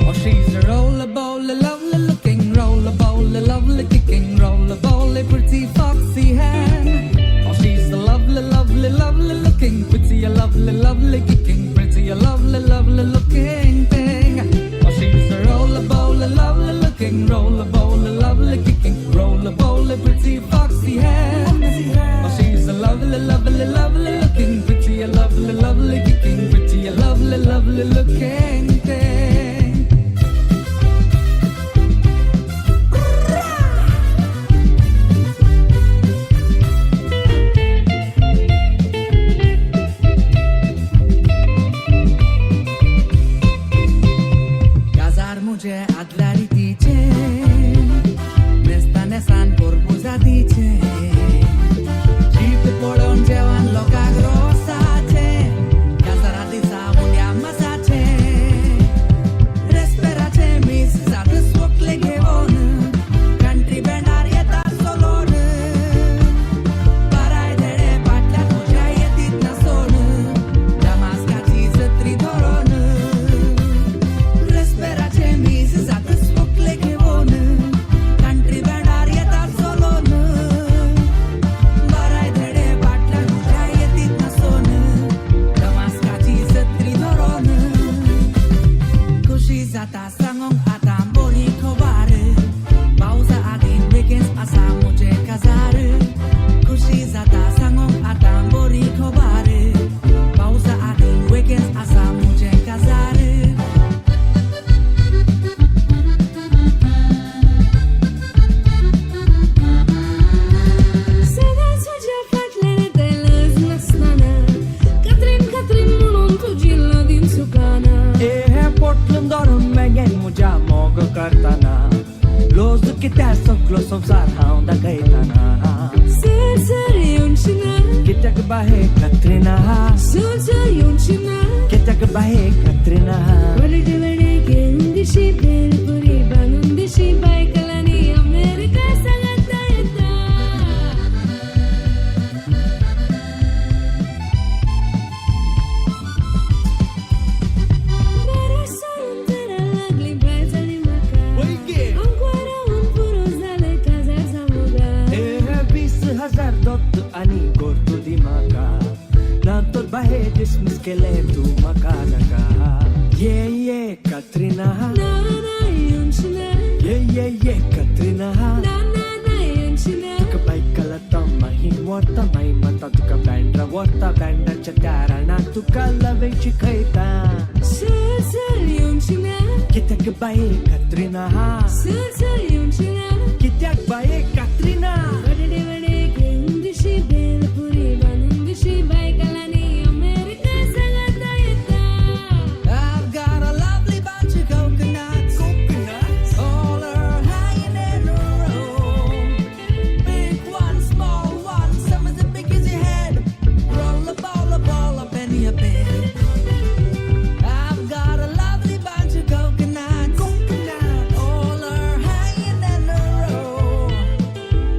Oh, she's a roller bowler, lovely looking roller bowler, lovely kicking roller bowler, pretty foxy hand. Oh, she's a lovely, lovely, lovely looking, pretty, a lovely, lovely kicking, pretty, a lovely, lovely looking thing. Oh, she's a roller bowler, lovely looking, roller bowler, lovely kicking, roller bowler, pretty foxy hand. Oh, she's a lovely, lovely, lovely looking, pretty, a lovely, lovely kicking, pretty, a lovely, lovely looking thing. काजार मुझे आदल्या रितीचे नेसता नेसान पोरपुजातीचे जीत पळोवन जेवण लोकांक रोसाचे काजारा दिसा उंड्या मासाचे रेस्पेराचे मीस जात सोकले घेवन country बँडार येता सोलोन बाराय धेडे फाटल्या तुज्या येतीत ना सोड दमास्काची सत्री धरोन रेस्पेराचे मीस जात सोकले घेवन सगळो संवसार हांव दाखयतना. सर सर येवची ना, कित्याक बाये कत्रिना? सर सर येवची ना, कित्याक बाये कत्रिना? वडे वडे घेवन दिशी भेलपुरी बांदून दिशी बायकलांनी अमेरिका सांगाता येता. बरें सरून तरा लागली बाय जाली म्हाका, अंकवारावून पुरो जालें काजार जावं. 20,000 दत्त आनी गोरतू दी म्हाका, ना तर बाये डिसमीस केलें तूं म्हाका नाका. ये ये कत्रिना, ना ना येवची ना, ये ये ये कत्रिना, ना ना ना येवची ना. तुका बायकला माही व्हरता, माही म्हणटा तुका बँड्रा व्हरता, बँड्राच्या त्या रानाक तुका लवें शिकयता. सर सर येवची ना, कित्याक बाये कत्रिना? सर सर येवची ना, कित्याक बाये कत्रिना? वडे वडे घेवन दिशी भेलपुरी बांदून दिशी बायकलांनी अमेरिका सांगाता येता. I've got a lovely bunch of coconuts. Coconuts. All are hanging in a row. Big one, small one, some as big as your head. Roll a ball, a ball, a penny, a bed. I've got a lovely bunch of coconuts. Coconuts. All are hanging in a row.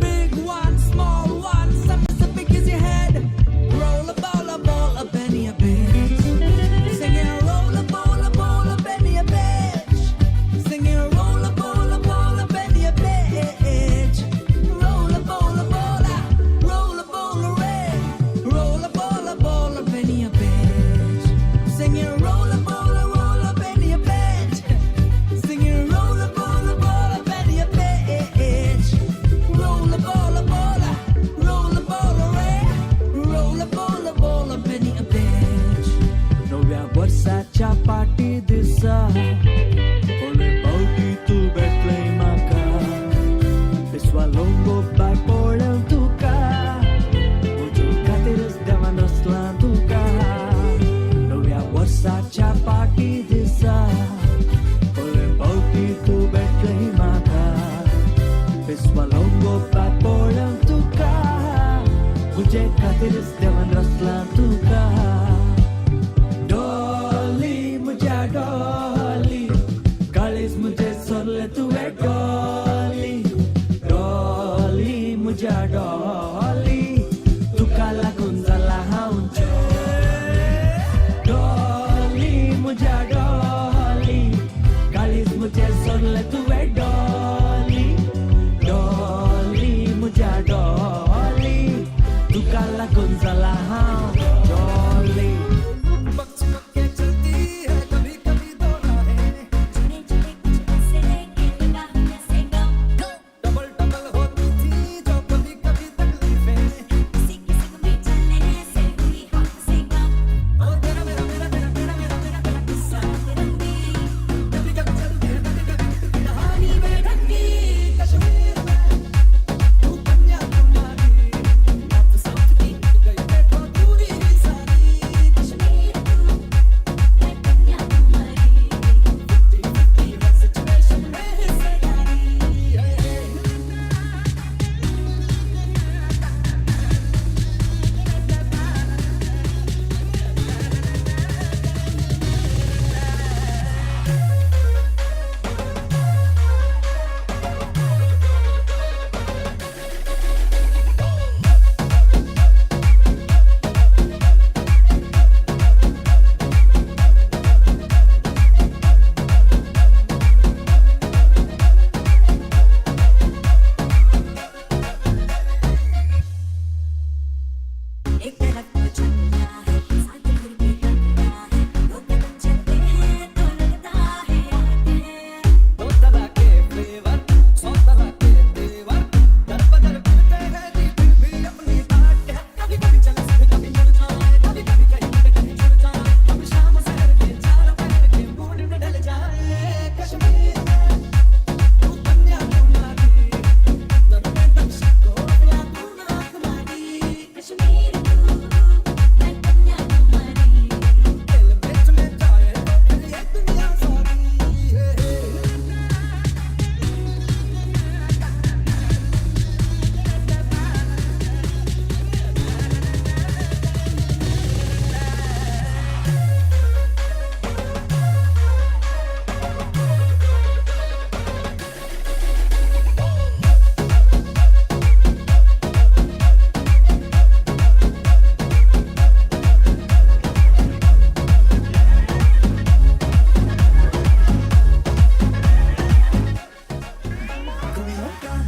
Big one, small one, some as big as your head. Roll a ball, a ball, a penny, a bed. Singing roll a ball, a ball, a penny, a bitch. Singing roll a ball, a ball, a penny, a bitch. Roll a ball, a ball, a roll a ball, a red. Roll a ball, a ball, a penny, a bitch. Singing roll a ball, a roll a penny, a bitch. Singing roll a ball, a ball, a penny, a bitch. Roll a ball, a ball, a roll a ball, a red. Roll a ball, a ball, a penny, a bitch. नव्या वर्साच्या पाटी दिसा पयले पावटी तूं भेटलें म्हाका, पिसवालोंगो बाय पळोवन तुका, म्हजे खातीरच देवान रचलां तुका. नव्या वर्साच्या पाटी दिसा पयले पावटी तूं भेटलें म्हाका, पिसवालोंगो बाय पळोवन तुका, म्हजे खातीरच देवान रचलां तुका. डॉली म्हज्या डॉली, काळीज म्हजें सरलें तुवें डॉली. डॉली म्हज्या डॉली, तुका लागून जाला हांव डॉली. म्हज्या डॉली, काळीज म्हजें सरलें तुवें डॉली. डॉली म्हज्या डॉली, तुका लागून जाला हांव डॉली. चलती है कभी कभी दो राहें.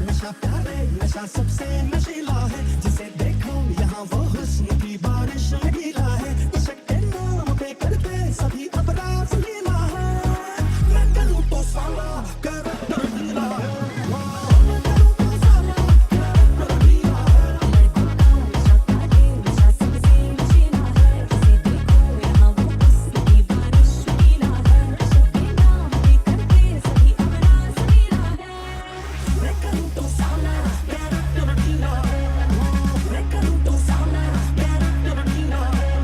नशा प्यारे नशा सबसे नशीला है, जिसे देखो यहाँ वो हुस्न की बारिश में गीला है। इश्क के नाम पे करते सभी अपराध लीला है, मैं करूँ तो साला करैक्टर ढीला है। मैं करूँ तो साला कैरेक्टर ढीला है, मैं करूँ तो साला कैरेक्टर ढीला है।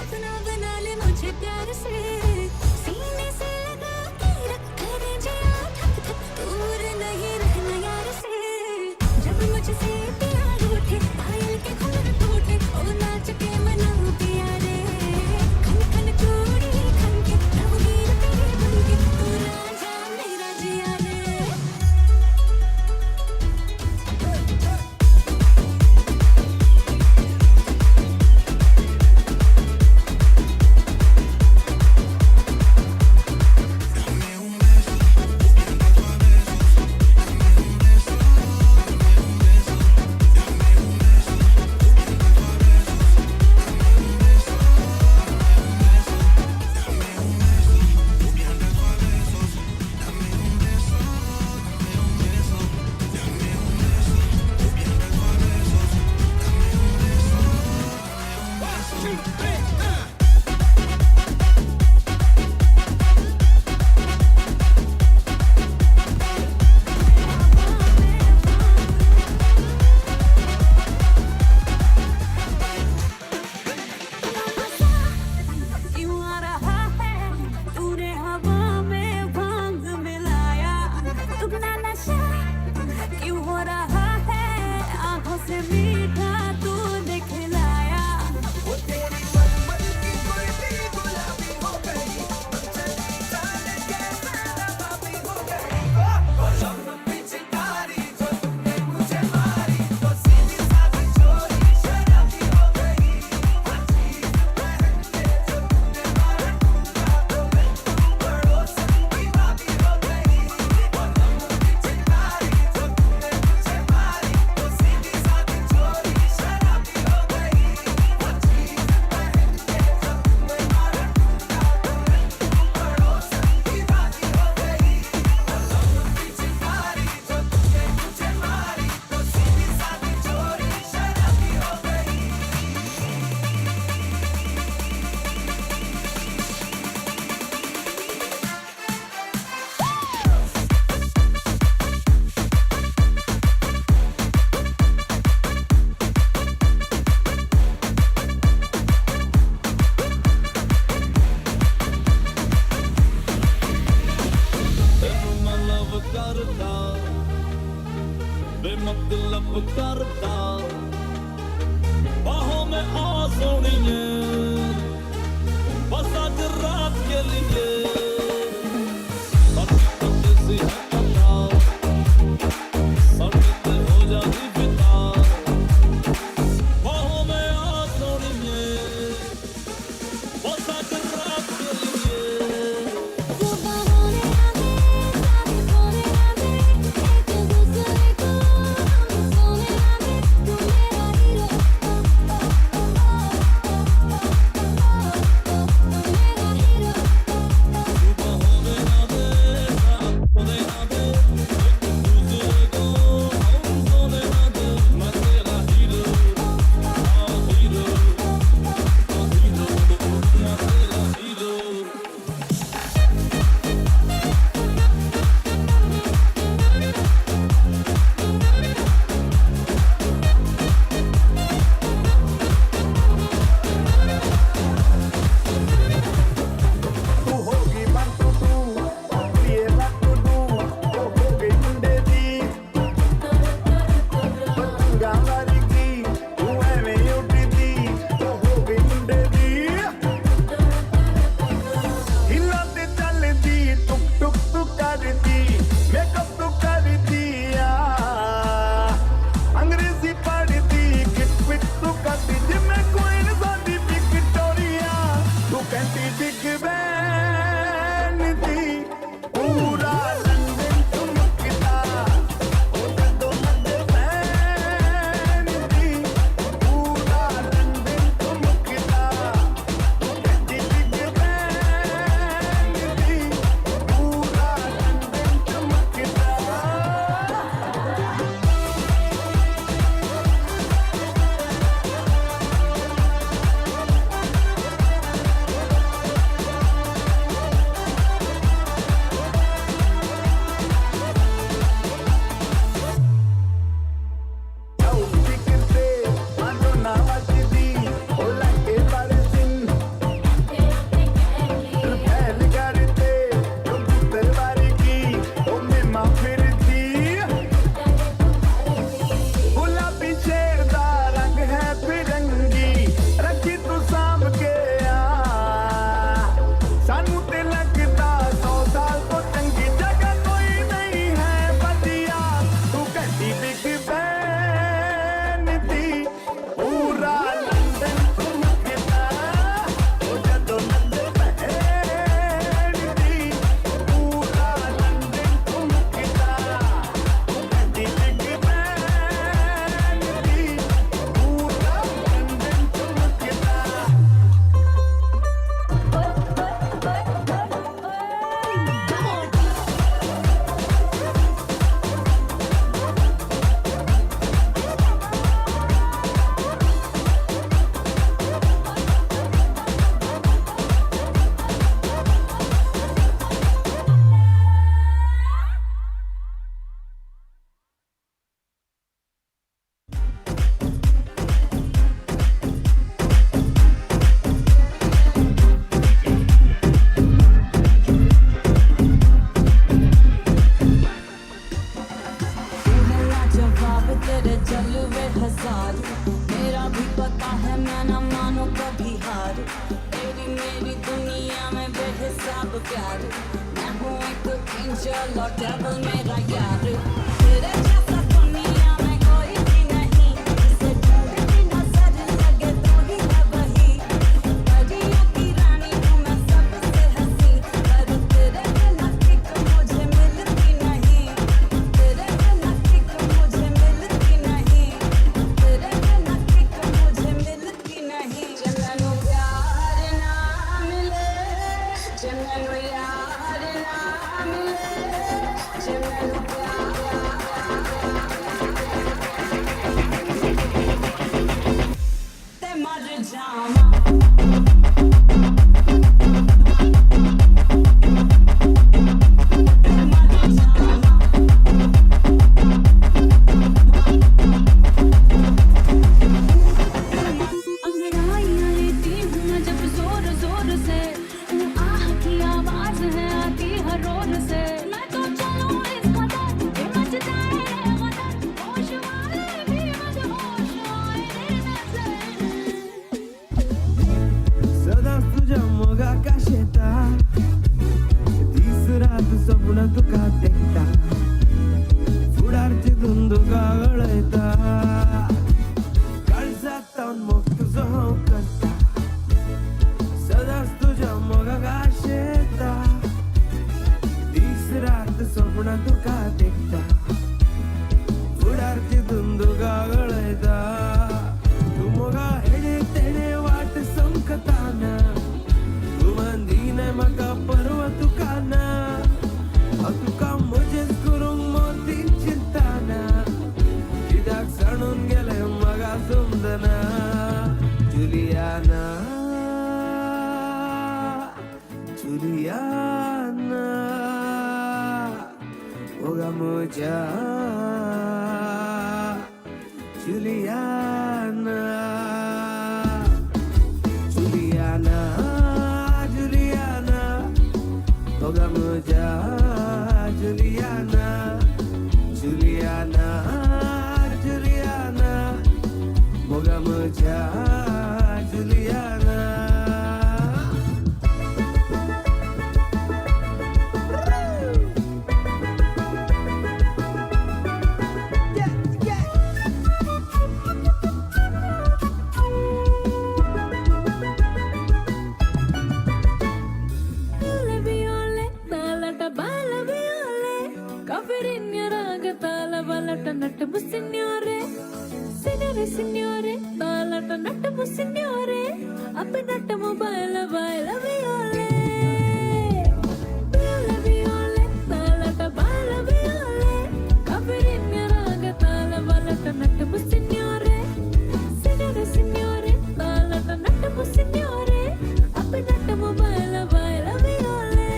अपना बना ले मुझे प्यार से। ਸਾਨੂੰ ਤੇ ਲੱਗਦਾ 100 ਸਾਲ ਤੋਂ ਚੰਗੀ ਜਗ੍ਹਾ ਕੋਈ ਨਹੀਂ ਹੈ। ਵਧੀਆ ਤੂੰ ਘੱਟੀ ਬਿਗ ਬੈਨ ਦੀ, ਪੂਰਾ ਲੰਡਨ ਠੁਮਕਦਾ। ਉਹ ਜਦੋਂ ਨੱਚੇ ਭੈਣ ਦੀ, ਪੂਰਾ ਲੰਡਨ ਠੁਮਕਦਾ। ਤੂੰ ਘੱਟੀ ਬਿਗ ਬੈਨ ਦੀ, ਪੂਰਾ ਲੰਡਨ ਠੁਮਕਦਾ। तू है लाजवाब, तेरे जलवे हजार। मेरा भी पता है, मैं न मानू कभी हार। तेरी मेरी दुनिया में बेहिसाब प्यार। मैं हूँ एक एंजल और डेविल मेरा यार। तेरे जैसा दुनिया में कोई भी नहीं, जिसे ढूंढती नजर लगे तू ही है वही। परियों की रानी हूँ मैं सबसे हंसी, पर तेरे बिना किक मुझे मिलती नहीं। तेरे बिना किक मुझे मिलती नहीं। तेरे बिना किक मुझे मिलती नहीं। जे मैनू प्यार ना मिले, जे मैनू यार ना मिले, जे मैनू प्यार ते मर जावां। अंगड़ाइयाँ लेती हूँ मैं जब जोर जोर से, ऊ आह की आवाज है आती हर ओर से। मैं तो चलूँ इस कदर ये मच जाए रे गदर, होश वाले भी मदहोश आए रे नजर। सदांच तुज्या मोगाक आशेता, दीस रात सपनां तुका देखता, फुडार चिंतून तुका गळयता। काळजांत मोग तुजो हांव करता, सदांच तुज्या मोगाक आशेता, दीस रात सपनां तुका देखता, फुडार चिंतून तुका गळयता। तूं मोगा हेणे तेणे वाट संकताना, तूं मंदीना म्हाका परवा तुका ना। हांव तुका म्हजेंच करूंक मोती चिंताना, कित्याक सांडून गेलें म्हाका समजना। जुलियाना, जुलियाना, मोगा म्हज्या जुलियाना। जुलियाना, जुलियाना, मोगा म्हज्या जुलियाना। जुलियाना, जुलियाना, मोगा म्हज्या Juliana. Nattabu signore, signore, signore, balata nattabu signore, appe nattamu baila baila viole. Viole, viole, balata baila viole, kafirinya raga tala balata nattabu signore, signore, signore, balata nattabu signore, appe nattamu baila baila viole.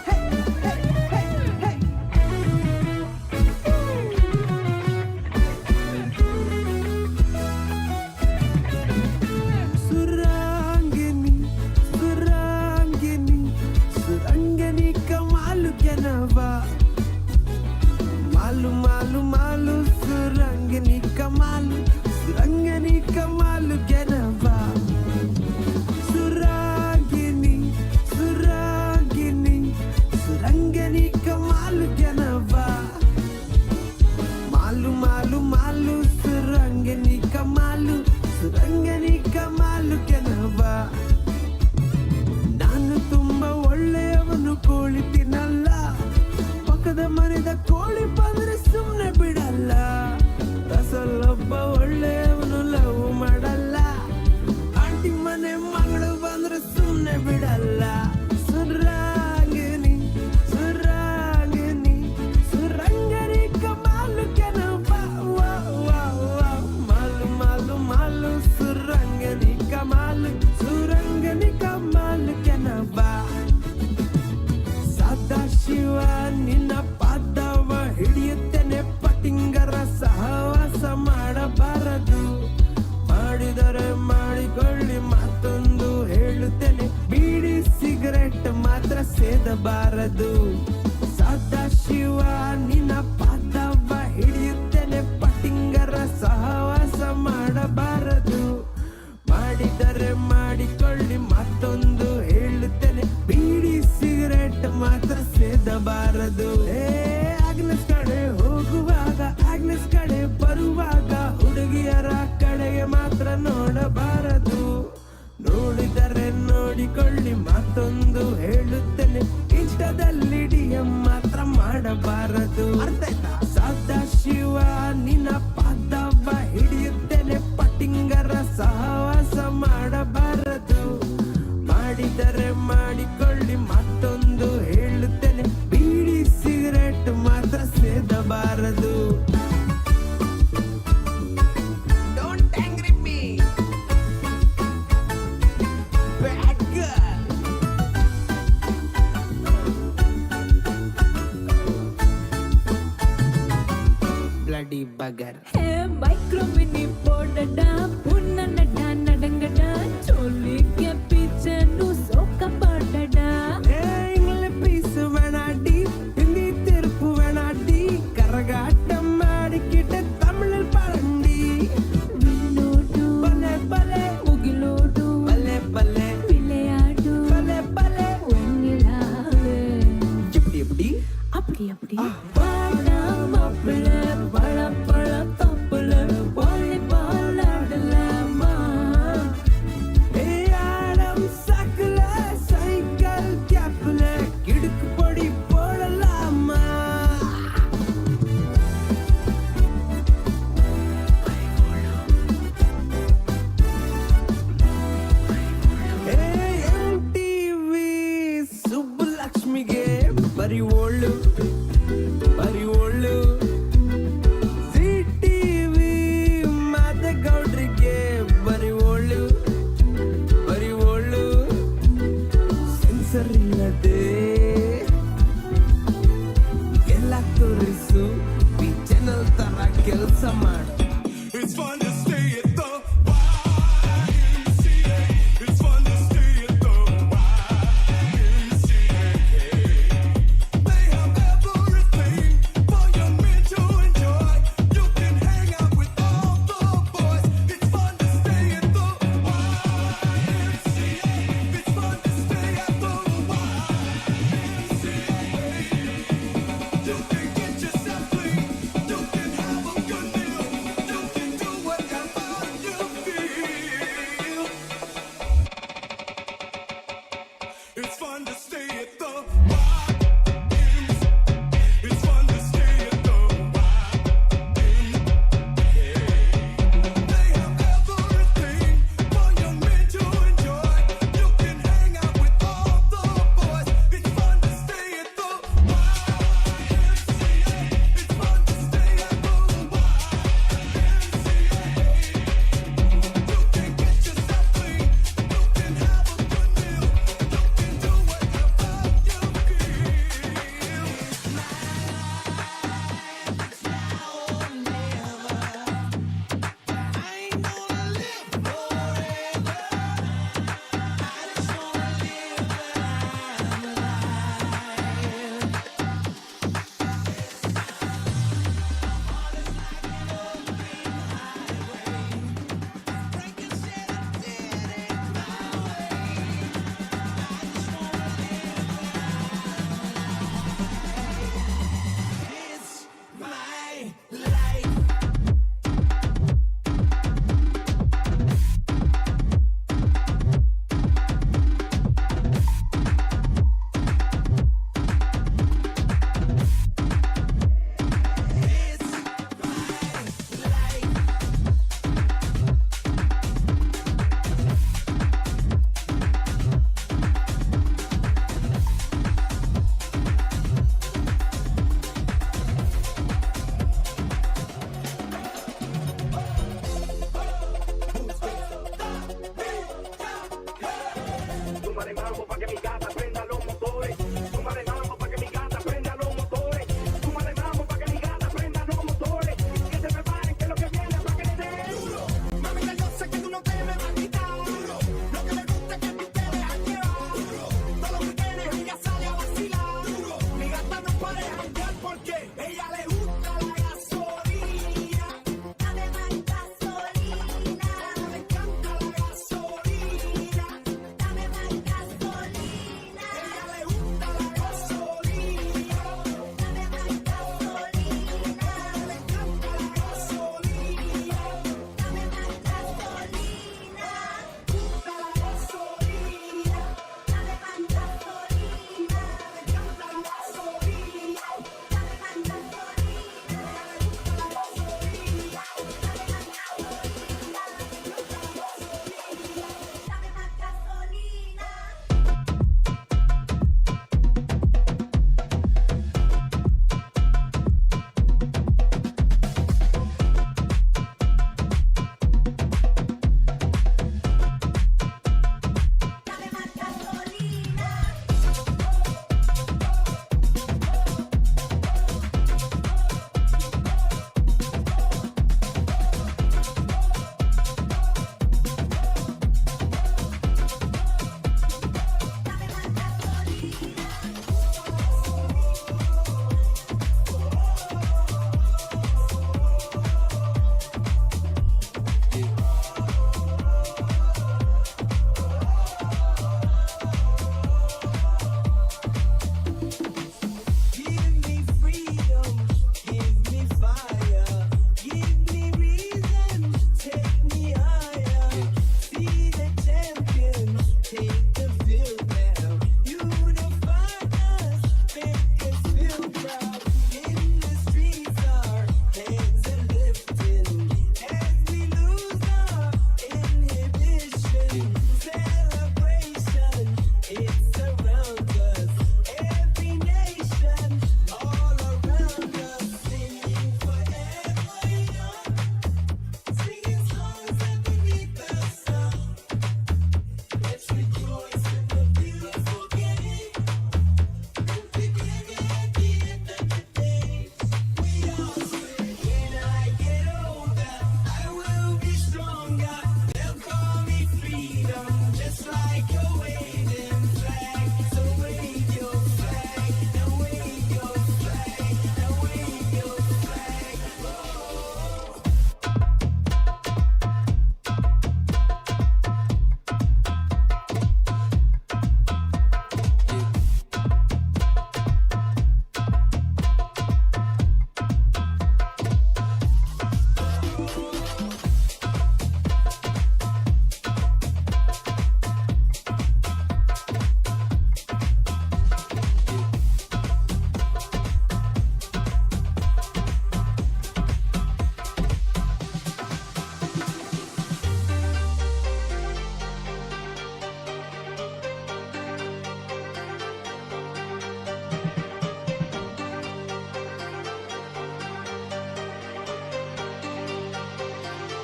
Hey, hey, hey, hey. ಸುರಂಗನಿ ಕಮಾಲು ಕೆನವ. ಸುರಾಗಿನಿ ಸುರಾಗಿನಿ ಸುರಂಗನಿ ಕಮಾಲು ಕೆನವ. ಮಾಲು ಮಾಲು ಮಾಲು ಸುರಂಗನಿ ಕಮಾಲು, ಸುರಂಗನಿ ಕಮಾಲು ಕೆನವ. ನಾನು ತುಂಬಾ ಒಳ್ಳೆಯವನು, ಕೋಳಿ ತಿನ್ನಲ್ಲ. ಪಕ್ಕದ ಮನೆದ ಕೋಳಿ ಬಂದ್ರೆ ಸುಮ್ನೆ ಬಿಡಲ್ಲ. ರಸಲ್ಲೊಬ್ಬ ಒಳ್ಳೆಯವನು, ಲವ್ ಮಾಡಲ್ಲ. ಆಂಟಿ ಮನೆ ಮಗಳು ಬಂದ್ರೆ ಸುಮ್ನೆ ಬಿಡಲ್ಲ. ಸುರಾಗಿನಿ ಸುರಾಗಿನಿ ಸುರಂಗನಿ ಕಮಾಲು ಕೆನವ. ವಾ ವಾ ವಾ ಮಾಲು ಮಾಲು ಮಾಲು ಸುರಂಗನಿ ಕಮಾಲು, ಸುರಂಗನಿ ಕಮಾಲು ಕೆನವ. ಸದಾಶಿವ ನಿನ್ನ ಪಾದವ ಹಿಡಿಯುತ್ತೇನೆ, ಪಟಿಂಗರ ಸಹವಾಸ ಮಾಡಬಾರದು. ಮಾಡಿದರೆ ಮಾಡಿಕೊಳ್ಳಿ, ಮತ್ತೊಂದು ಹೇಳುತ್ತೇನೆ, ಬೀಡಿ ಸಿಗರೆಟ್ ಮಾತ್ರ ಸೇದಬಾರದು. ಸದಾಶಿವ ನಿನ್ನ ಪಾದವ ಹಿಡಿಯುತ್ತೇನೆ, ಪಟಿಂಗರ ಸಹವಾಸ ಮಾಡಬಾರದು. ಮಾಡಿದರೆ ಮಾಡಿಕೊಳ್ಳಿ, ಮತ್ತೊಂದು ಹೇಳುತ್ತೇನೆ, ಬೀಡಿ ಸಿಗರೆಟ್ ಮಾತ್ರ ಸೇದಬಾರದು. ಏ ಆಗ್ನೆಸ್ ಕಡೆ ಹೋಗುವಾಗ, ಆಗ್ನೆಸ್ ಕಡೆ ಬರುವಾಗ, ಹುಡುಗಿಯರ ಕಡೆಗೆ ಮಾತ್ರ ನೋಡಬಾರದು. ನೋಡಿದರೆ ನೋಡಿಕೊಳ್ಳಿ, ಮತ್ತೊಂದು ಹೇಳುತ್ತೇನೆ, ಇಷ್ಟದಲ್ಲಿ ಡಿಎಂ ಮಾತ್ರ ಮಾಡಬಾರದು. ಸದಾಶಿವ ನಿನ್ನ ಪಾದವ ಹಿಡಿಯುತ್ತೇನೆ, ಪಟಿಂಗರ ಸಹವಾಸ ಮಾಡಬಾರದು. ಮಾಡಿದರೆ ಮಾಡಿಕೊಳ್ಳಿ, ಮತ್ತೊಂದು ಹೇಳುತ್ತೇನೆ, ಬೀಡಿ ಸಿಗರೆಟ್ ಮಾತ್ರ ಸೇದಬಾರದು. Don't angry me, bad girl. Bloody bugger. Hey micro mini போடடா,